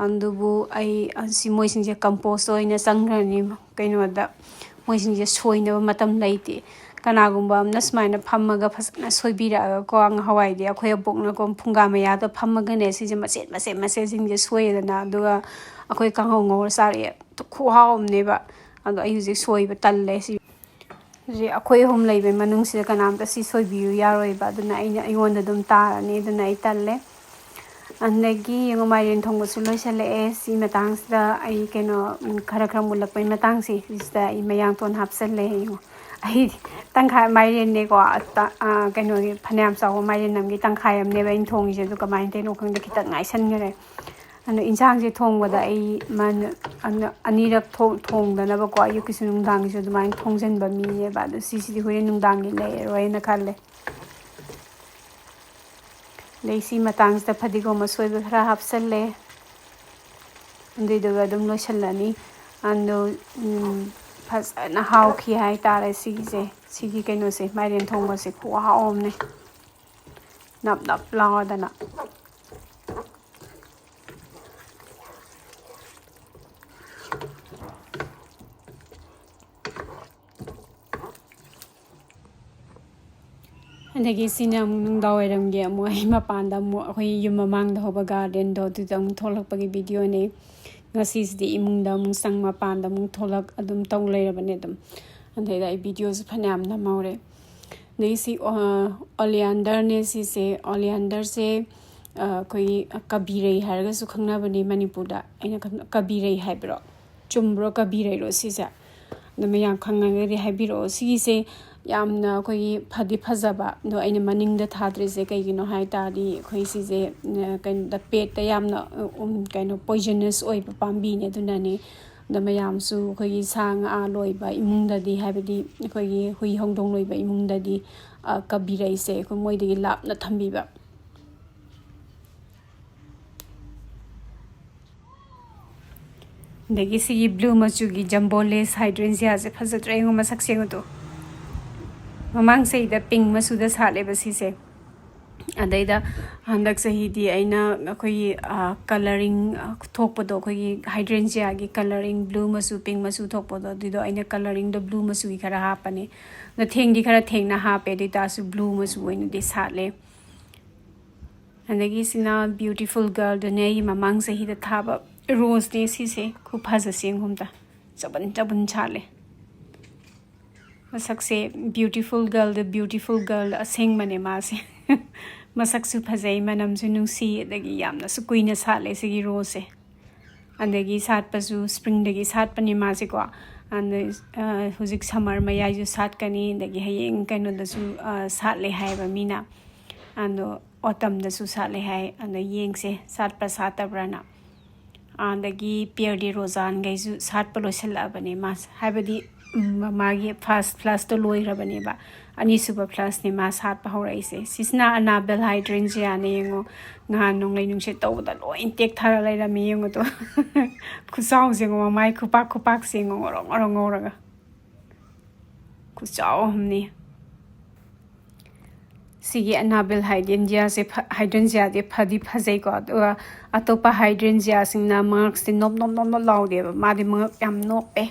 ꯑꯗꯨꯕꯨ ꯑꯩ ꯑꯁꯤ ꯃꯣꯏꯁꯤꯡꯁꯦ compost ꯑꯣꯏꯅ ꯆꯪꯈ꯭ꯔꯅꯤ ꯀꯩꯅꯣꯗ꯫ ꯃꯣꯏꯁꯤꯡꯁꯦ ꯁꯣꯏꯅꯕ ꯃꯇꯝ ꯂꯩꯇꯦ꯫ ꯀꯅꯥꯒꯨꯝꯕ ꯑꯃꯅ ꯁꯨꯃꯥꯏꯅ ꯐꯝꯃꯒ ꯐꯖꯅ ꯁꯣꯏꯕꯤꯔꯛꯑꯒꯀꯣ, ꯉꯍꯥꯟꯋꯥꯏꯗꯤ ꯑꯩꯈꯣꯏ ꯑꯕꯣꯛꯅꯀꯣ ꯐꯨꯡꯒꯥ ꯃꯌꯥꯗ ꯐꯝꯃꯒꯅꯦ, ꯁꯤꯁꯦ ꯃꯆꯦꯠ ꯃꯆꯦꯠ ꯃꯆꯦꯠꯁꯤꯡꯁꯦ ꯁꯣꯏꯔꯦꯗꯅ, ꯑꯗꯨꯒ ꯑꯩꯈꯣꯏ ꯀꯥꯡꯍꯧ ꯉꯧꯔ ꯆꯥꯔꯛꯑꯦ꯫ ꯈꯨꯍꯥꯎ ꯑꯃꯅꯦꯕ꯫ ꯑꯗꯣ ꯑꯩ ꯍꯧꯖꯤꯛ ꯁꯣꯏꯕ ꯇꯜꯂꯦ꯫ ꯁꯤ ꯍꯧꯖꯤꯛ ꯑꯩꯈꯣꯏ ꯑꯍꯨꯝ ꯂꯩꯕꯩ ꯃꯅꯨꯡꯁꯤꯗ ꯀꯅꯥꯝꯇ ꯁꯤ ꯁꯣꯏꯕꯤꯌꯨ ꯌꯥꯔꯣꯏꯕ, ꯑꯗꯨꯅ ꯑꯩꯅ, ꯑꯩꯉꯣꯟꯗ ꯑꯗꯨꯝ ꯇꯥꯔꯅꯤ, ꯑꯗꯨꯅ ꯑꯩ ꯇꯜꯂꯦ꯫ ꯑꯗꯒꯤ ꯌꯦꯡꯉꯣ, ꯃꯥꯏꯔꯦꯟ ꯊꯣꯡꯕꯁꯨ ꯂꯣꯏꯁꯤꯜꯂꯛꯑꯦ꯫ ꯁꯤ ꯃꯇꯥꯡꯁꯤꯗ ꯑꯩ ꯀꯩꯅꯣ, ꯎꯝ, ꯈꯔ ꯈꯔ ꯃꯨꯜꯂꯛꯄꯩ ꯃꯇꯥꯡꯁꯦ, ꯁꯤꯁꯤꯗ ꯑꯩ ꯃꯌꯥꯡꯇꯣꯟ ꯍꯥꯞꯆꯜꯂꯦ꯫ ꯌꯦꯡꯉꯣ, ꯑꯩ ꯇꯪꯈꯥꯏ ꯃꯥꯏꯔꯦꯟꯅꯦꯀꯣ, ꯑ, ꯀꯩꯅꯣꯒꯤ ꯐꯅꯌꯥꯝ ꯆꯥꯎꯕ ꯃꯥꯏꯔꯦꯟ ꯑꯃꯒꯤ ꯇꯪꯈꯥꯏ ꯑꯃꯅꯦꯕ ꯑꯩꯅ ꯊꯣꯡꯉꯤꯁꯦ꯫ ꯑꯗꯨ ꯀꯃꯥꯏꯅ ꯇꯧꯔꯤꯅꯣ ꯈꯪꯗꯦ, ꯈꯤꯇꯪ ꯉꯥꯏꯁꯟꯈꯔꯦ꯫ ꯑꯗꯣ ꯏꯟꯁꯥꯡꯁꯦ ꯊꯣꯡꯕꯗ ꯑꯩ ꯃꯟ-, ꯑꯅ-, ꯑꯅꯤꯔꯛ ꯊꯣꯡ-, ꯊꯣꯡꯗꯅꯕꯀꯣ, ꯑꯌꯨꯛꯀꯤꯁꯨ ꯅꯨꯡꯗꯥꯡꯒꯤꯁꯨ ꯑꯗꯨꯃꯥꯏꯅ ꯊꯣꯡꯖꯟꯕ ꯃꯤꯅꯦꯕ꯫ ꯑꯗꯣ ꯁꯤꯁꯤꯗꯤ ꯍꯣꯔꯦꯟ ꯅꯨꯡꯗꯥꯡꯒꯤ ꯂꯩꯔꯔꯣꯏꯅ ꯈꯜꯂꯦ꯫ ꯑꯗꯩ ꯁꯤ ꯃꯇꯥꯡꯁꯤꯗ ꯐꯗꯤꯒꯣꯝ ꯑꯁꯣꯏꯕ ꯈꯔ ꯍꯥꯞꯆꯜꯂꯦ꯫ ꯑꯗꯨꯏꯗꯨꯒ ꯑꯗꯨꯝ ꯂꯣꯏꯁꯤꯜꯂꯅꯤ꯫ ꯑꯗꯣ, ꯎꯝ, ꯐꯖꯅ ꯍꯥꯎꯈꯤ ꯍꯥꯏꯇꯥꯔꯦ ꯁꯤꯒꯤꯁꯦ꯫ ꯁꯤꯒꯤ ꯀꯩꯅꯣꯁꯦ, ꯃꯥꯏꯔꯦꯟ ꯊꯣꯡꯕꯁꯦ ꯈꯨꯍꯥꯎ ꯑꯃꯅꯦ꯫ ꯅꯞ ꯅꯞ ꯂꯥꯎꯔꯗꯅ꯫ ꯑꯗꯒꯤ ꯁꯤꯅ ꯑꯃꯨꯛ ꯅꯨꯡꯗꯥꯡ ꯋꯥꯏꯔꯝꯒꯤ ꯑꯃꯨꯛ ꯑꯩ ꯃꯄꯥꯟꯗ ꯑꯃꯨꯛ ꯑꯩꯈꯣꯏ ꯌꯨꯝ ꯃꯃꯥꯡꯗ ꯍꯧꯕ gardenꯗꯣ ꯑꯗꯨꯗ ꯑꯃꯨꯛ ꯊꯣꯛꯂꯛꯄꯒꯤ videoꯅꯦ꯫ ꯉꯁꯤꯁꯤꯗꯤ ꯏꯃꯨꯡꯗ ꯑꯃꯨꯛ ꯆꯪ, ꯃꯄꯥꯟꯗ ꯑꯃꯨꯛ ꯊꯣꯛꯂꯛ ꯑꯗꯨꯝ ꯇꯧ ꯂꯩꯔꯕꯅꯦ ꯑꯗꯨꯝ꯫ ꯑꯗꯩꯗ ꯑꯩ videoꯁꯨ ꯐꯅꯌꯥꯝ ꯅꯝꯍꯧꯔꯦ꯫ ꯑꯗꯒꯤ ꯁꯤ, ꯑ, oleanderꯅꯦ ꯁꯤꯁꯦ꯫ Oleanderꯁꯦ, ꯑ, ꯑꯩꯈꯣꯏꯒꯤ ꯀꯕꯤꯔꯩ ꯍꯥꯏꯔꯒꯁꯨ ꯈꯪꯅꯕꯅꯦ ꯃꯅꯤꯄꯨꯔꯗ꯫ ꯑꯩꯅ ꯈꯟ-, ꯀꯕꯤꯔꯩ ꯍꯥꯏꯕ꯭ꯔꯣ? ꯆꯨꯝꯕ꯭ꯔꯣ? ꯀꯕꯤꯔꯩꯔꯣ ꯁꯤꯁꯦ? ꯑꯗꯣ ꯃꯌꯥꯝ ꯈꯪꯉꯒꯗꯤ ꯍꯥꯏꯕꯤꯔꯛꯑꯣ꯫ ꯁꯤꯒꯤꯁꯦ ꯌꯥꯝꯅ ꯑꯩꯈꯣꯏꯒꯤ ꯐꯗꯤ ꯐꯖꯕ, ꯑꯗꯣ ꯑꯩꯅ ꯃꯅꯤꯡꯗ ꯊꯥꯗ꯭ꯔꯤꯁꯦ ꯀꯩꯒꯤꯅꯣ ꯍꯥꯏ ꯇꯥꯔꯗꯤ, ꯑꯩꯈꯣꯏ ꯁꯤꯁꯦ, ꯑ, ꯀꯩꯅꯣꯗ, petꯇ ꯌꯥꯝꯅ, ꯑ, ꯎꯝ, ꯀꯩꯅꯣ, poisonous ꯑꯣꯏꯕ ꯄꯥꯝꯕꯤꯅꯦ꯫ ꯑꯗꯨꯅꯅꯦ꯫ ꯑꯗꯣ ꯃꯌꯥꯝꯁꯨ ꯑꯩꯈꯣꯏꯒꯤ ꯁꯥ ꯉꯥ ꯂꯣꯏꯕ ꯏꯃꯨꯡꯗꯗꯤ, ꯍꯥꯏꯕꯗꯤ ꯑꯩꯈꯣꯏꯒꯤ ꯍꯨꯏ ꯍꯧꯗꯣꯡ ꯂꯣꯏꯕ ꯏꯃꯨꯡꯗꯗꯤ, ꯑ, ꯀꯕꯤꯔꯩꯁꯦ ꯑꯩꯈꯣꯏ ꯃꯣꯏꯗꯒꯤ ꯂꯥꯞꯅ ꯊꯝꯕꯤꯕ꯫ ꯑꯗꯒꯤ ꯁꯤꯒꯤ blue ꯃꯆꯨꯒꯤ jumbo lace hydrangeaꯁꯦ ꯐꯖꯗ꯭ꯔꯥ? ꯌꯦꯡꯉꯣ, ꯃꯁꯛꯁꯦ ꯌꯦꯡꯉꯣ ꯇꯨ꯫ ꯃꯃꯥꯡ ꯆꯍꯤꯗ pink ꯃꯆꯨꯗ ꯁꯥꯠꯂꯦꯕ ꯁꯤꯁꯦ꯫ ꯑꯗꯩꯗ ꯍꯟꯗꯛ ꯆꯍꯤꯗꯤ ꯑꯩꯅ ꯑꯩꯈꯣꯏꯒꯤ, ꯑ, colouring, ꯑ, ꯊꯣꯛꯄꯗꯣ, ꯑꯩꯈꯣꯏꯒꯤ hydrangeaꯒꯤ colouring blue ꯃꯆꯨ, pink ꯃꯆꯨ ꯊꯣꯛꯄꯗꯣ, ꯑꯗꯨꯏꯗꯣ ꯑꯩꯅ colouringꯗꯣ blue ꯃꯆꯨꯒꯤ ꯈꯔ ꯍꯥꯞꯄꯅꯦ꯫ ꯑꯗꯣ ꯊꯦꯡꯗꯤ ꯈꯔ ꯊꯦꯡꯅ ꯍꯥꯞꯄꯦ, ꯑꯗꯨ ꯑꯣꯏ ꯇꯥꯔꯁꯨ blue ꯃꯆꯨ ꯑꯣꯏꯅꯗꯤ ꯁꯥꯠꯂꯦ꯫ ꯑꯗꯒꯤ ꯁꯤꯅ beautiful girlꯗꯨꯅꯦ, ꯑꯩꯒꯤ ꯃꯃꯥꯡ ꯆꯍꯤꯗ ꯊꯥꯕ roseꯅꯦ ꯁꯤꯁꯦ꯫ ꯈꯨꯐꯖꯁꯦ ꯌꯦꯡꯉꯨ ꯑꯝꯇ꯫ ꯆꯕꯨꯟ ꯆꯕꯨꯟ ꯁꯥꯠꯂꯦ꯫ ꯃꯁꯛꯁꯦ beautiful girlꯗ beautiful girl ꯑꯁꯦꯡꯕꯅꯦ ꯃꯥꯁꯦ꯫ ꯃꯁꯛꯁꯨ ꯐꯖꯩ, ꯃꯅꯝꯁꯨ ꯅꯨꯡꯁꯤ, ꯑꯗꯒꯤ ꯌꯥꯝꯅꯁꯨ ꯀꯨꯏꯅ ꯁꯥꯠꯂꯦ ꯁꯤꯒꯤ roseꯁꯦ꯫ ꯑꯗꯒꯤ ꯁꯥꯠꯄꯁꯨ springꯗꯒꯤ ꯁꯥꯠꯄꯅꯦ ꯃꯥꯁꯦꯀꯣ꯫ ꯑꯗ, ꯑ, ꯍꯧꯖꯤꯛ summer ꯃꯌꯥꯏꯁꯨ ꯁꯥꯠꯀꯅꯤ, ꯑꯗꯒꯤ ꯍꯌꯦꯡ ꯀꯩꯅꯣꯗꯁꯨ, ꯑ, ꯁꯥꯠꯂꯦ ꯍꯥꯏꯌꯦꯕ ꯃꯤꯅ꯫ ꯑꯗꯣ autumnꯗꯁꯨ ꯁꯥꯠꯂꯦ ꯍꯥꯏ꯫ ꯑꯗꯣ ꯌꯦꯡꯁꯦ ꯁꯥꯠꯄ꯭ꯔꯥ ꯁꯥꯠꯇꯕ꯭ꯔꯥꯅ꯫ ꯑꯗꯒꯤ Pierre de Rosanneꯒꯩꯁꯨ ꯁꯥꯠꯄ ꯂꯣꯏꯁꯤꯜꯂꯛꯑꯕꯅꯦ ꯃꯥꯁꯦ, ꯍꯥꯏꯕꯗꯤ, ꯎꯝ, ꯃꯥꯒꯤ first flushꯇꯣ ꯂꯣꯏꯈ꯭ꯔꯕꯅꯦꯕ꯫ ꯑꯅꯤꯁꯨꯕ flushꯅꯦ ꯃꯥ ꯁꯥꯠꯄ ꯍꯧꯔꯛꯏꯁꯦ꯫ ꯁꯤꯁꯤꯅ Annabelle hydrangeaꯅꯦ ꯌꯦꯡꯉꯣ꯫ ꯅꯍꯥꯟ ꯅꯣꯡꯂꯩ ꯅꯨꯡꯁꯤꯠ ꯇꯧꯕꯗ ꯂꯣꯏ ꯇꯦꯛꯊꯔ ꯂꯩꯔꯝꯃꯦ ꯌꯦꯡꯉꯣ ꯇꯨ꯫ ꯈꯨꯆꯥꯎꯁꯦ ꯌꯦꯡꯉꯣ, ꯃꯃꯥꯏ ꯈꯨꯄꯥꯛ ꯈꯨꯄꯥꯛꯁꯦ ꯌꯦꯡꯉꯣ, ꯉꯧꯔꯣꯛ ꯉꯧꯔꯣꯛ ꯉꯧꯔꯒ꯫ ꯈꯨꯆꯥꯎ ꯑꯃꯅꯤ꯫ ꯁꯤꯒꯤ Annabelle hydrangeaꯁꯦ ꯐ-, hydrangeaꯗꯤ ꯐꯗꯤ ꯐꯖꯩꯀꯣ, ꯑꯗꯨꯒ ꯑꯇꯣꯞꯄ hydrangeaꯁꯤꯡꯅ ꯃꯉꯛꯁꯦ ꯅꯣꯞ ꯅꯣꯞ ꯅꯣꯞ ꯅꯣꯞ ꯂꯥꯎꯗꯦꯕ, ꯃꯥꯗꯤ ꯃꯉꯛ ꯌꯥꯝ ꯅꯣꯞꯄꯦ꯫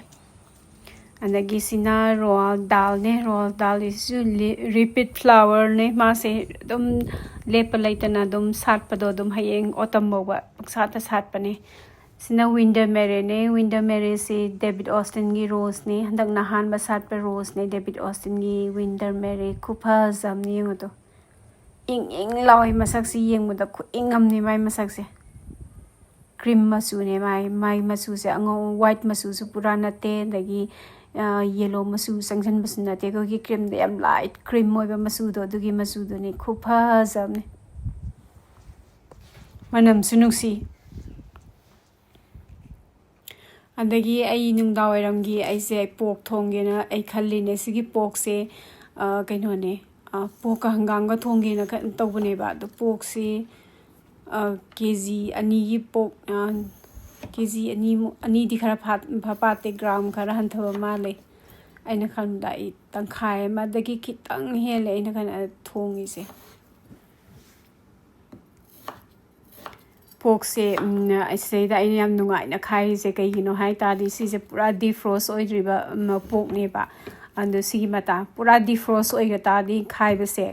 ꯑꯗꯒꯤ ꯁꯤꯅ ꯔꯣꯌꯥꯜ ꯗꯥꯜꯅꯦ꯫ ꯔꯣꯌꯥꯜ ꯗꯥꯜꯁꯤꯁꯨ repeat flourꯅꯦ꯫ ꯃꯥꯁꯦ ꯑꯗꯨꯝ ꯂꯦꯞꯄ ꯂꯩꯇꯅ ꯑꯗꯨꯝ ꯁꯥꯠꯄꯗꯣ, ꯑꯗꯨꯝ ꯍꯌꯦꯡ autumn ꯐꯥꯎꯕ ꯄꯪꯁꯥꯠꯇ ꯁꯥꯠꯄꯅꯦ꯫ ꯁꯤꯅ winter maryꯅꯦ꯫ Winter maryꯁꯤ David Austinꯒꯤ roseꯅꯦ꯫ ꯍꯟꯗꯛꯅ ꯑꯍꯥꯟꯕ ꯁꯥꯠꯄ roseꯅꯦ, David Austinꯒꯤ winter mary꯫ ꯈꯨꯐꯖ ꯑꯃꯅꯦ, ꯌꯦꯡꯉꯨꯗꯣ꯫ ꯏꯪ ꯏꯪ ꯂꯥꯎꯋꯦ ꯃꯁꯛꯁꯤ ꯌꯦꯡꯕꯗ, ꯈꯨꯏꯪ ꯑꯃꯅꯦ ꯃꯥꯏ ꯃꯁꯛꯁꯦ꯫ Cream ꯃꯆꯨꯅꯦ ꯃꯥꯏ꯫ ꯃꯥꯏ ꯃꯆꯨꯁꯦ ꯑꯉꯧ, white ꯃꯆꯨꯁꯨ ꯄꯨꯔꯥ ꯅꯠꯇꯦ, ꯑꯗꯒꯤ, ꯑ, yellow ꯃꯆꯨ ꯆꯪꯁꯤꯟꯕꯁꯨ ꯅꯠꯇꯦ꯫ ꯑꯩꯈꯣꯏꯒꯤ creamꯗ ꯌꯥꯝ light cream ꯑꯣꯏꯕ ꯃꯆꯨꯗꯣ, ꯑꯗꯨꯒꯤ ꯃꯆꯨꯗꯨꯅꯦ꯫ ꯈꯨꯐꯖ ꯑꯃꯅꯦ꯫ ꯃꯅꯝꯁꯨ ꯅꯨꯡꯁꯤ꯫ ꯑꯗꯒꯤ ꯑꯩ ꯅꯨꯡꯗꯥꯡꯋꯥꯏꯔꯝꯒꯤ ꯑꯩꯁꯦ pork ꯊꯣꯡꯒꯦꯅ ꯑꯩ ꯈꯜꯂꯤꯅꯦ꯫ ꯁꯤꯒꯤ porkꯁꯦ, ꯑ, ꯀꯩꯅꯣꯅꯦ, ꯑ, porkꯀ ꯍꯪꯒꯥꯝꯒ ꯊꯣꯡꯒꯦꯅ ꯈ-, ꯇꯧꯕꯅꯦꯕ꯫ ꯑꯗꯣ porkꯁꯤ, ꯑ, KG ꯑꯅꯤꯒꯤ pork, ꯑ, KG ꯑꯅꯤꯃꯨꯛ, ꯑꯅꯤꯗꯤ ꯈꯔ ꯐꯥꯠ-, ꯐꯥꯠꯇꯦ, gram ꯈꯔ ꯍꯟꯊꯕ ꯃꯥꯜꯂꯦ꯫ ꯑꯩꯅ ꯈꯟꯕꯗ ꯑꯩ ꯇꯪꯈꯥꯏ ꯑꯃꯗꯒꯤ ꯈꯤꯇꯪ ꯍꯦꯜꯂꯦ ꯑꯩꯅ ꯈꯟ-, ꯑ, ꯊꯣꯡꯉꯤꯁꯦ꯫ Porkꯁꯦ, ꯎꯝ, ꯁꯤꯗꯩꯗ ꯑꯩꯅ ꯌꯥꯝ ꯅꯨꯡꯉꯥꯏꯅ ꯈꯥꯏꯔꯤꯁꯦ ꯀꯩꯒꯤꯅꯣ ꯍꯥꯏ ꯇꯥꯔꯗꯤ, ꯁꯤꯁꯦ ꯄꯨꯔꯥ defrost ꯑꯣꯏꯗ꯭ꯔꯤꯕ, ꯎꯝ, porkꯅꯦꯕ꯫ ꯑꯗꯣ ꯁꯤꯒꯤ ꯃꯇꯥꯡ ꯄꯨꯔꯥ defrost ꯑꯣꯏꯈ꯭ꯔ ꯇꯥꯔꯗꯤ ꯈꯥꯏꯕꯁꯦ,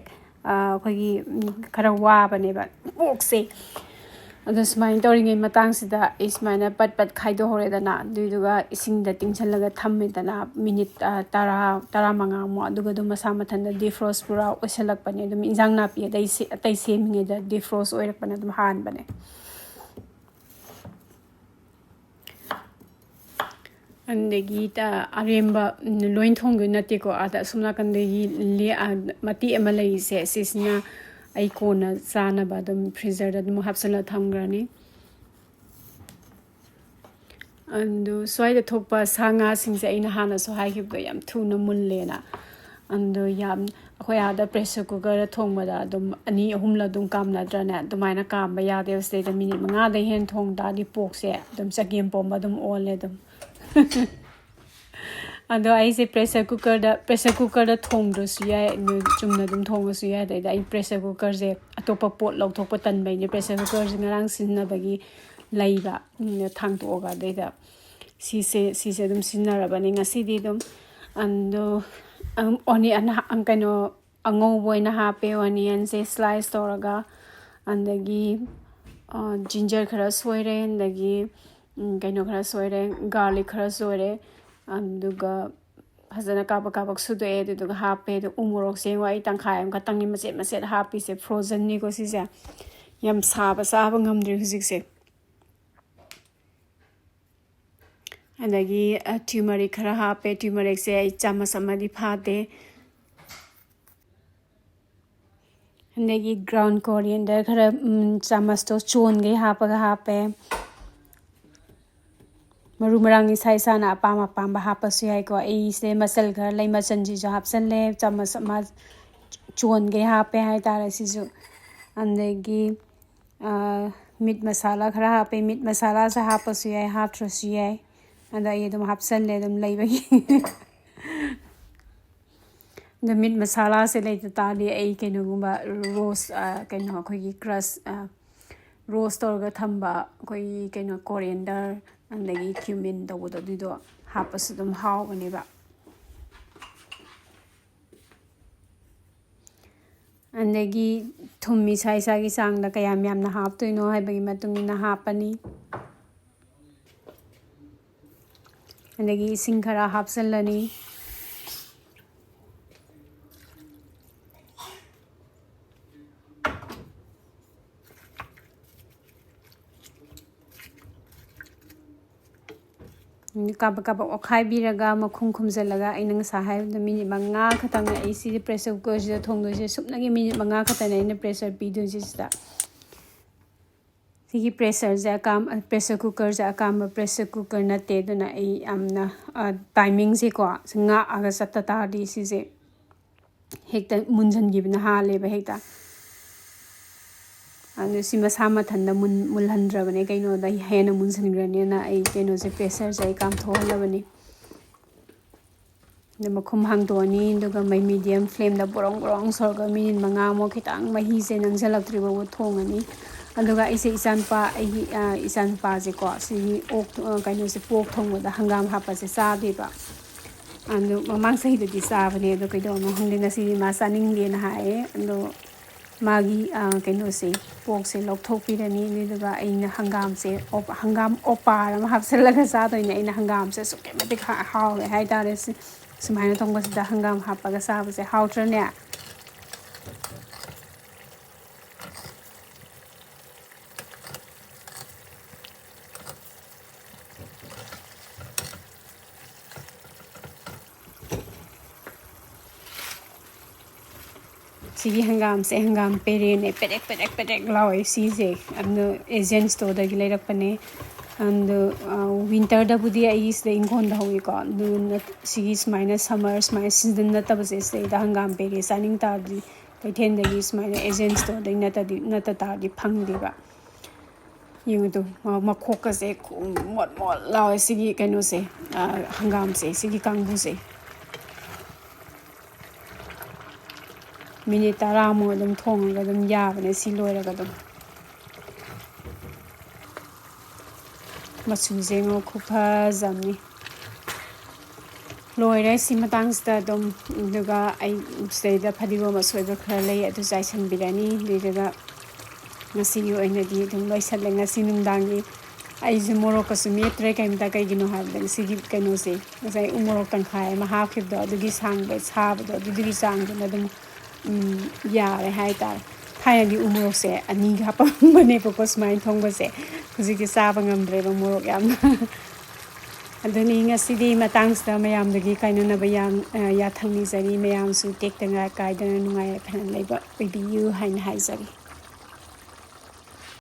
ꯑ, ꯑꯩꯈꯣꯏꯒꯤ, ꯎꯝ, ꯈꯔ ꯋꯥꯕꯅꯦꯕ porkꯁꯦ꯫ ꯑꯗꯣ ꯁꯨꯃꯥꯏꯅ ꯇꯧꯔꯤꯉꯩ ꯃꯇꯥꯡꯁꯤꯗ ꯑꯩ ꯁꯨꯃꯥꯏꯅ ꯄꯠ ꯄꯠ ꯈꯥꯏꯗꯣꯛꯍꯧꯔꯦꯗꯅ, ꯑꯗꯨꯏꯗꯨꯒ ꯏꯁꯤꯡꯗ ꯇꯤꯡꯁꯜꯂꯒ ꯊꯝꯃꯦꯗꯅ, minute, ꯑ, ꯇꯔꯥ, ꯇꯔꯥꯃꯉꯥꯃꯨꯛ꯫ ꯑꯗꯨꯒ ꯑꯗꯨꯝ ꯃꯁꯥ ꯃꯊꯟꯇ defrost ꯄꯨꯔꯥ ꯑꯣꯏꯁꯜꯂꯛꯄꯅꯦ꯫ ꯑꯗꯨꯝ ꯏꯟꯖꯥꯡ ꯅꯥꯄꯤ ꯑꯇꯩ ꯁꯦ-, ꯑꯇꯩ ꯁꯦꯝꯃꯤꯉꯩꯗ defrost ꯑꯣꯏꯔꯛꯄꯅ ꯑꯗꯨꯝ ꯍꯥꯟꯕꯅꯦ꯫ ꯑꯗꯒꯤ ꯇ-, ꯑꯔꯦꯝꯕ, ꯎꯝ, ꯂꯣꯏ ꯊꯣꯡꯗꯣꯏ ꯅꯠꯇꯦꯀꯣ꯫ ꯑꯥꯗ ꯑꯁꯣꯝ ꯅꯥꯀꯟꯗꯒꯤ ꯂꯦ-, ꯑ, ꯃꯇꯦꯛ ꯑꯃ ꯂꯩꯔꯤꯁꯦ, ꯁꯤꯁꯤꯅ ꯑꯩ ꯀꯣꯟꯅ ꯆꯥꯅꯕ ꯑꯗꯨꯝ freezerꯗ ꯑꯗꯨꯝ ꯍꯥꯞꯆꯤꯜꯂ ꯊꯝꯈ꯭ꯔꯅꯤ꯫ ꯑꯗꯨ ꯁ꯭ꯋꯥꯏꯗ ꯊꯣꯛꯄ ꯁꯥ ꯉꯥꯁꯤꯡꯁꯦ ꯑꯩꯅ ꯍꯥꯟꯅꯁꯨ ꯍꯥꯏꯈꯤꯕꯗꯣ, ꯌꯥꯝ ꯊꯨꯅ ꯃꯨꯜꯂꯦꯅ꯫ ꯑꯗꯣ ꯌꯥꯝ, ꯑꯩꯈꯣꯏ ꯑꯥꯗ pressure cookerꯗ ꯊꯣꯡꯕꯗ ꯑꯗꯨꯝ ꯑꯅꯤ ꯑꯍꯨꯝꯂ ꯑꯗꯨꯝ ꯀꯥꯝꯅꯗ꯭ꯔꯅꯦ? ꯑꯗꯨꯃꯥꯏꯅ ꯀꯥꯝꯕ ꯌꯥꯗꯦꯕ꯫ ꯁꯤꯗꯩꯗ minute ꯃꯉꯥꯗꯩ ꯍꯦꯟꯅ ꯊꯣꯡ ꯇꯥꯔꯗꯤ porkꯁꯦ ꯑꯗꯨꯝ ꯆꯒꯦꯝ ꯄꯣꯝꯕ ꯑꯗꯨꯝ ꯑꯣꯜꯂꯦ ꯑꯗꯨꯝ꯫ ꯑꯗꯣ ꯑꯩꯁꯦ pressure cookerꯗ, pressure cookerꯗ ꯊꯣꯡꯗ꯭ꯔꯁꯨ ꯌꯥꯏ, ꯑꯗꯨ ꯆꯨꯝꯅ ꯑꯗꯨꯝ ꯊꯣꯡꯉꯁꯨ ꯌꯥꯏ꯫ ꯑꯗꯩꯗ ꯑꯩ pressure cookerꯁꯦ ꯑꯇꯣꯞꯄ ꯄꯣꯠ ꯂꯧꯊꯣꯛꯄ ꯇꯟꯕꯩꯅꯦ꯫ Pressure cookerꯁꯦ ꯉꯔꯥꯡ ꯁꯤꯖꯤꯟꯅꯕꯒꯤ ꯂꯩꯕ, ꯎꯝ, ꯊꯥꯡꯗꯣꯛꯑꯒ꯫ ꯑꯗꯩꯗ ꯁꯤꯁꯦ ꯁꯤꯁꯦ ꯑꯗꯨꯝ ꯁꯤꯖꯤꯟꯅꯔꯕꯅꯤ ꯉꯁꯤꯗꯤ ꯑꯗꯨꯝ꯫ ꯑꯗꯣ ꯑꯣꯅꯤꯌꯟ ꯀꯩꯅꯣ ꯑꯉꯧꯕ ꯑꯣꯏꯅ ꯍꯥꯞꯄꯦ, ꯑꯣꯅꯤꯌꯟꯁꯦ ꯁ꯭ꯂꯥꯏꯁ ꯇꯧꯔꯒ꯫ ꯑꯗꯒꯤ ꯖꯤꯟꯖꯔ ꯈꯔ ꯁꯣꯏꯔꯦ, ꯑꯗꯒꯤ ꯀꯩꯅꯣ ꯈꯔ ꯁꯣꯏꯔꯦ, ꯒꯥꯔꯂꯤꯛ ꯈꯔ ꯁꯣꯏꯔꯦ꯫ ꯑꯗꯨꯒ ꯐꯖꯅ ꯀꯥꯕꯛ ꯀꯥꯕꯛ ꯁꯨꯗꯣꯛꯑꯦ, ꯑꯗꯨꯗꯨꯒ ꯍꯥꯞꯄꯦ꯫ ꯑꯗꯨ ꯎ ꯃꯣꯔꯣꯛꯁꯦ ꯌꯦꯡꯉꯣ, ꯑꯩ ꯇꯪꯈꯥꯏ ꯑꯃꯈꯛꯇꯪꯅꯤ ꯃꯆꯦꯠ ꯃꯆꯦꯠ ꯍꯥꯞꯄꯤꯁꯦ, ꯐ꯭ꯔꯣꯖꯟꯅꯤꯀꯣ ꯁꯤꯁꯦ꯫ ꯌꯥꯝ ꯁꯥꯕ ꯆꯥꯕ ꯉꯝꯗ꯭ꯔꯤ ꯍꯧꯖꯤꯛꯁꯦ꯫ ꯑꯗꯒꯤ ꯇ꯭ꯌꯨꯃꯔꯤꯛ ꯈꯔ ꯍꯥꯞꯄꯦ꯫ ꯇ꯭ꯌꯨꯃꯔꯤꯛꯁꯦ ꯑꯩ ꯆꯥꯃꯁ ꯑꯃꯗꯤ ꯐꯥꯗꯦ꯫ ꯑꯗꯒꯤ ꯒ꯭ꯔꯥꯎꯟ ꯀꯣꯔꯤꯌꯦꯟꯗꯔ ꯈꯔ, ꯎꯝ, ꯆꯥꯃꯁꯇꯣ ꯆꯣꯟꯈꯩ ꯍꯥꯞꯄꯒ ꯍꯥꯞꯄꯦ꯫ ꯃꯔꯨ ꯃꯔꯥꯡ ꯏꯁꯥ ꯏꯁꯥꯅ ꯑꯄꯥꯝ ꯑꯄꯥꯝꯕ ꯍꯥꯞꯄꯁꯨ ꯌꯥꯏꯀꯣ꯫ ꯑꯩꯁꯦ ꯃꯆꯜ ꯈꯔ ꯂꯩ, ꯃꯆꯜꯁꯤꯁꯨ ꯍꯥꯞꯆꯜꯂꯦ, ꯆꯥꯃꯁ ꯑꯃ ꯆꯣꯟꯈꯩ ꯍꯥꯞꯄꯦ ꯍꯥꯏꯇꯥꯔꯦ ꯁꯤꯁꯨ꯫ ꯑꯗꯒꯤ ꯃꯤꯠ ꯃꯁꯥꯂꯥ ꯈꯔ ꯍꯥꯞꯄꯦ꯫ ꯃꯤꯠ ꯃꯁꯥꯂꯥꯁꯦ ꯍꯥꯞꯄꯁꯨ ꯌꯥꯏ, ꯍꯥꯞꯇ꯭ꯔꯁꯨ ꯌꯥꯏ꯫ ꯑꯗꯣ ꯑꯩ ꯑꯗꯨꯝ ꯍꯥꯞꯆꯜꯂꯦ ꯑꯗꯨꯝ ꯂꯩꯕꯒꯤ꯫ ꯑꯗꯣ ꯃꯤꯠ ꯃꯁꯥꯂꯥꯁꯦ ꯂꯩꯇ ꯇꯥꯔꯗꯤ ꯑꯩ ꯀꯩꯅꯣꯒꯨꯝꯕ ꯔꯣꯁ, ꯀꯩꯅꯣ ꯑꯩꯈꯣꯏꯒꯤ ꯀ꯭ꯔꯁ, ꯔꯣꯁ ꯇꯧꯔꯒ ꯊꯝꯕ ꯑꯩꯈꯣꯏꯒꯤ ꯀꯩꯅꯣ ꯀꯣꯔꯤꯌꯦꯟꯗꯔ, ꯑꯗꯒꯤ ꯀ꯭ꯌꯨꯃꯤꯟ ꯇꯧꯕꯗꯣ, ꯑꯗꯨꯏꯗꯣ ꯍꯥꯞꯄꯁꯨ ꯑꯗꯨꯝ ꯍꯥꯎꯕꯅꯦꯕ꯫ ꯑꯗꯒꯤ ꯊꯨꯝ ꯏꯁꯥ ꯏꯁꯥꯒꯤ ꯆꯥꯡꯗ ꯀꯌꯥꯝ ꯌꯥꯝꯅ ꯍꯥꯞꯇꯣꯏꯅꯣ ꯍꯥꯏꯕꯒꯤ ꯃꯇꯨꯡ ꯏꯟꯅ ꯍꯥꯞꯄꯅꯤ꯫ ꯑꯗꯒꯤ ꯏꯁꯤꯡ ꯈꯔ ꯍꯥꯞꯆꯤꯜꯂꯅꯤ꯫ ꯀꯥꯕꯛ ꯀꯥꯕꯛ ꯑꯣꯠꯈꯥꯏꯕꯤꯔꯒ ꯃꯈꯨꯝ ꯈꯨꯝꯖꯤꯜꯂꯒ ꯑꯩꯅ ꯉꯁꯥꯏ ꯍꯥꯏꯕꯗꯣ ꯃꯤꯅꯤꯠ ꯃꯉꯥ ꯈꯛꯇꯪꯅꯦ ꯑꯩ ꯁꯤꯗꯤ ꯄ꯭ꯔꯦꯁꯔ ꯀꯨꯀꯔꯁꯤꯗ ꯊꯣꯡꯗꯣꯏꯁꯦ꯫ ꯁꯨꯞꯅꯒꯤ ꯃꯤꯅꯤꯠ ꯃꯉꯥ ꯈꯛꯇꯅꯦ ꯑꯩꯅ ꯄ꯭ꯔꯦꯁꯔ ꯄꯤꯗꯣꯏꯁꯦ ꯁꯤꯗ꯫ ꯁꯤꯒꯤ ꯄ꯭ꯔꯦꯁꯔꯁꯦ ꯑꯀꯥꯝ-, ꯄ꯭ꯔꯦꯁꯔ ꯀꯨꯀꯔꯁꯦ ꯑꯀꯥꯝꯕ ꯄ꯭ꯔꯦꯁꯔ ꯀꯨꯀꯔ ꯅꯠꯇꯦ꯫ ꯑꯗꯨꯅ ꯑꯩ ꯌꯥꯝꯅ, ꯇꯥꯏꯃꯤꯡꯁꯦꯀꯣ, ꯁꯤ ꯉꯥꯛꯑꯒ ꯆꯠꯇ ꯇꯥꯔꯗꯤ ꯁꯤꯁꯦ ꯍꯦꯛꯇ ꯃꯨꯟꯁꯤꯟꯈꯤꯕꯅ ꯍꯥꯜꯂꯦꯕ ꯍꯦꯛꯇ꯫ ꯑꯗꯨ ꯁꯤ ꯃꯁꯥ ꯃꯊꯟꯇ ꯃꯨꯟ-, ꯃꯨꯜꯍꯟꯗ꯭ꯔꯕꯅꯦ, ꯀꯩꯅꯣꯗ ꯍꯦꯟꯅ ꯃꯨꯟꯁꯤꯟꯈ꯭ꯔꯅꯦꯅ ꯑꯩ ꯀꯩꯅꯣꯁꯦ, ꯄ꯭ꯔꯦꯁꯔꯁꯦ ꯑꯩ ꯀꯥꯝꯊꯣꯛꯍꯜꯂꯕꯅꯤ꯫ ꯑꯗ ꯃꯈꯨꯝ ꯍꯥꯡꯗꯣꯛꯑꯅꯤ, ꯑꯗꯨꯒ ꯃꯩ ꯃꯤꯗꯤꯌꯝ ꯐ꯭ꯂꯦꯝꯗ ꯕꯣꯔꯣꯡ ꯕꯣꯔꯣꯡ ꯁꯧꯔꯒ ꯃꯤꯅꯤꯠ ꯃꯉꯥꯃꯨꯛ ꯈꯤꯇꯪ ꯃꯍꯤꯁꯦ ꯅꯪꯁꯤꯜꯂꯛꯇ꯭ꯔꯤ ꯐꯥꯎꯕ ꯊꯣꯡꯉꯅꯤ꯫ ꯑꯗꯨꯒ ꯑꯩꯁꯦ ꯏꯆꯥꯅꯨꯄꯥ, ꯑꯩꯒꯤ, ꯑ, ꯏꯆꯥꯅꯨꯄꯥꯁꯦꯀꯣ, ꯁꯤꯒꯤ ꯑꯣꯛ ꯊꯣ-, ꯑ, ꯀꯩꯅꯣꯁꯦ, ꯄꯣꯔꯛ ꯊꯣꯡꯕꯗ ꯍꯪꯒꯥꯝ ꯍꯥꯞꯄꯁꯦ ꯆꯥꯗꯦꯕ꯫ ꯑꯗꯣ ꯃꯃꯥꯡ ꯆꯍꯤꯗꯗꯤ ꯆꯥꯕꯅꯦ, ꯑꯗꯣ ꯀꯩꯗꯧꯔꯝꯅꯣ ꯈꯪꯗꯦ, ꯉꯁꯤꯗꯤ ꯃꯥ ꯆꯥꯅꯤꯡꯗꯦꯅ ꯍꯥꯏꯌꯦ꯫ ꯑꯗꯣ ꯃꯥꯒꯤ, ꯑ, ꯀꯩꯅꯣꯁꯦ, ꯄꯣꯔꯛꯁꯦ ꯂꯧꯊꯣꯛꯄꯤꯔꯅꯤ, ꯑꯗꯨꯗꯨꯒ ꯑꯩꯅ ꯍꯪꯒꯥꯝꯁꯦ, ꯑꯣꯞ-, ꯍꯪꯒꯥꯝ ꯑꯣꯄꯥꯔ ꯑꯃ ꯍꯥꯞꯆꯤꯜꯂꯒ ꯆꯥꯗꯣꯏꯅꯦ꯫ ꯑꯩꯅ ꯍꯪꯒꯥꯝꯁꯦ ꯑꯁꯨꯛꯀꯤ ꯃꯇꯤꯛ ꯍꯥ-, ꯍꯥꯎꯋꯦ ꯍꯥꯏꯇꯥꯔꯦ꯫ ꯁꯤ, ꯁꯨꯃꯥꯏꯅ ꯊꯣꯡꯕꯁꯤꯗ ꯍꯪꯒꯥꯝ ꯍꯥꯞꯄꯒ ꯆꯥꯕꯁꯦ ꯍꯥꯎꯇ꯭ꯔꯅꯦ? ꯁꯤꯒꯤ ꯍꯪꯒꯥꯝꯁꯦ ꯍꯪꯒꯥꯝ ꯄꯦꯔꯦꯅꯦ, ꯄꯦꯔꯦꯛ ꯄꯦꯔꯦꯛ ꯄꯦꯔꯦꯛ ꯂꯥꯎꯋꯦ ꯁꯤꯁꯦ꯫ ꯑꯗꯨ Asian storeꯗꯒꯤ ꯂꯩꯔꯛꯄꯅꯦ꯫ ꯑꯗꯨ, ꯑ, winterꯗꯕꯨꯗꯤ ꯑꯩ ꯁꯤꯗ ꯏꯪꯈꯣꯜꯗ ꯍꯧꯋꯤꯀꯣ꯫ ꯑꯗꯨ ꯅꯠ-, ꯁꯤꯒꯤ ꯁꯨꯃꯥꯏꯅ summer, ꯁꯨꯃꯥꯏꯅ season ꯅꯠꯇꯕꯁꯦ, ꯁꯤꯗꯩꯗ ꯍꯪꯒꯥꯝ ꯄꯦꯔꯦ ꯆꯥꯅꯤꯡ ꯇꯥꯔꯗꯤ ꯀꯩꯊꯦꯜꯗꯒꯤ ꯁꯨꯃꯥꯏꯅ Asian storeꯗꯒꯤ ꯅꯠꯇꯗꯤ, ꯅꯠꯇ ꯇꯥꯔꯗꯤ ꯐꯪꯗꯦꯕ꯫ ꯌꯦꯡꯉꯨ ꯇꯨ, ꯃ-, ꯃꯈꯣꯛꯀꯁꯦ ꯈꯨ-, ꯃꯣꯠ ꯃꯣꯠ ꯂꯥꯎꯋꯦ ꯁꯤꯒꯤ ꯀꯩꯅꯣꯁꯦ, ꯑ, ꯍꯪꯒꯥꯝꯁꯦ, ꯁꯤꯒꯤ ꯀꯥꯡꯕꯨꯁꯦ꯫ ꯃꯤꯅꯤꯠ ꯇꯔꯥꯃꯨꯛ ꯑꯗꯨꯝ ꯊꯣꯡꯉꯒ ꯑꯗꯨꯝ ꯌꯥꯕꯅꯦ ꯁꯤ ꯂꯣꯏꯔꯒ ꯑꯗꯨꯝ꯫ ꯃꯆꯨꯁꯦ ꯌꯦꯡꯉꯣ, ꯈꯨꯐꯖ ꯑꯃꯅꯤ꯫ ꯂꯣꯏꯔꯦ ꯁꯤ ꯃꯇꯥꯡꯁꯤꯗ ꯑꯗꯨꯝ꯫ ꯑꯗꯨꯒ ꯑꯩ ꯁꯤꯗꯩꯗ ꯐꯗꯤꯒꯣꯝ ꯑꯁꯣꯏꯕ ꯈꯔ ꯂꯩ, ꯑꯗꯨ ꯆꯥꯏꯁꯤꯟꯕꯤꯔꯅꯤ꯫ ꯑꯗꯨꯏꯗꯨꯒ ꯉꯁꯤꯒꯤ ꯑꯣꯏꯅꯗꯤ ꯑꯗꯨꯝ ꯂꯣꯏꯁꯤꯜꯂꯦ꯫ ꯉꯁꯤ ꯅꯨꯡꯗꯥꯡꯒꯤ ꯑꯩꯁꯦ ꯃꯣꯔꯣꯛꯀꯁꯨ ꯃꯦꯠꯇ꯭ꯔꯦ ꯀꯩꯝꯇ꯫ ꯀꯩꯒꯤꯅꯣ ꯍꯥꯏꯕꯗ ꯉꯁꯤꯒꯤ ꯀꯩꯅꯣꯁꯦ, ꯉꯁꯥꯏ ꯎ ꯃꯣꯔꯣꯛ ꯇꯪꯈꯥꯏ ꯑꯃ ꯍꯥꯞꯈꯤꯕꯗꯣ, ꯑꯗꯨꯒꯤ ꯁꯥꯡꯕ, ꯁꯥꯕꯗꯣ, ꯑꯗꯨꯗꯨꯒꯤ ꯆꯥꯡꯗꯨꯅ ꯑꯗꯨꯝ, ꯎꯝ, ꯌꯥꯔꯦ ꯍꯥꯏꯇꯥꯔꯦ꯫ ꯊꯥꯏꯅꯗꯤ ꯎ ꯃꯣꯔꯣꯛꯁꯦ ꯑꯅꯤꯒ ꯍꯥꯞꯄꯝꯕꯅꯦꯕꯀꯣ ꯁꯨꯃꯥꯏꯅ ꯊꯣꯡꯕꯁꯦ꯫ ꯍꯧꯖꯤꯛꯇꯤ ꯆꯥꯕ ꯉꯝꯗ꯭ꯔꯦꯕ ꯃꯣꯔꯣꯛ ꯌꯥꯝꯅ꯫ ꯑꯗꯨꯅꯤ ꯉꯁꯤꯗꯤ ꯃꯇꯥꯡꯁꯤꯗ ꯃꯌꯥꯝꯗꯒꯤ ꯀꯥꯏꯅꯅꯕ ꯌꯥꯝ, ꯑ, ꯌꯥꯊꯪ ꯅꯤꯖꯔꯤ꯫ ꯃꯌꯥꯝꯁꯨ ꯇꯦꯛꯇꯅ ꯀꯥꯏꯗꯅ ꯅꯨꯡꯉꯥꯏ ꯌꯥꯏꯐꯅ ꯂꯩꯕ ꯑꯣꯏꯕꯤꯌꯨ ꯍꯥꯏꯅ ꯍꯥꯏꯖꯔꯤ꯫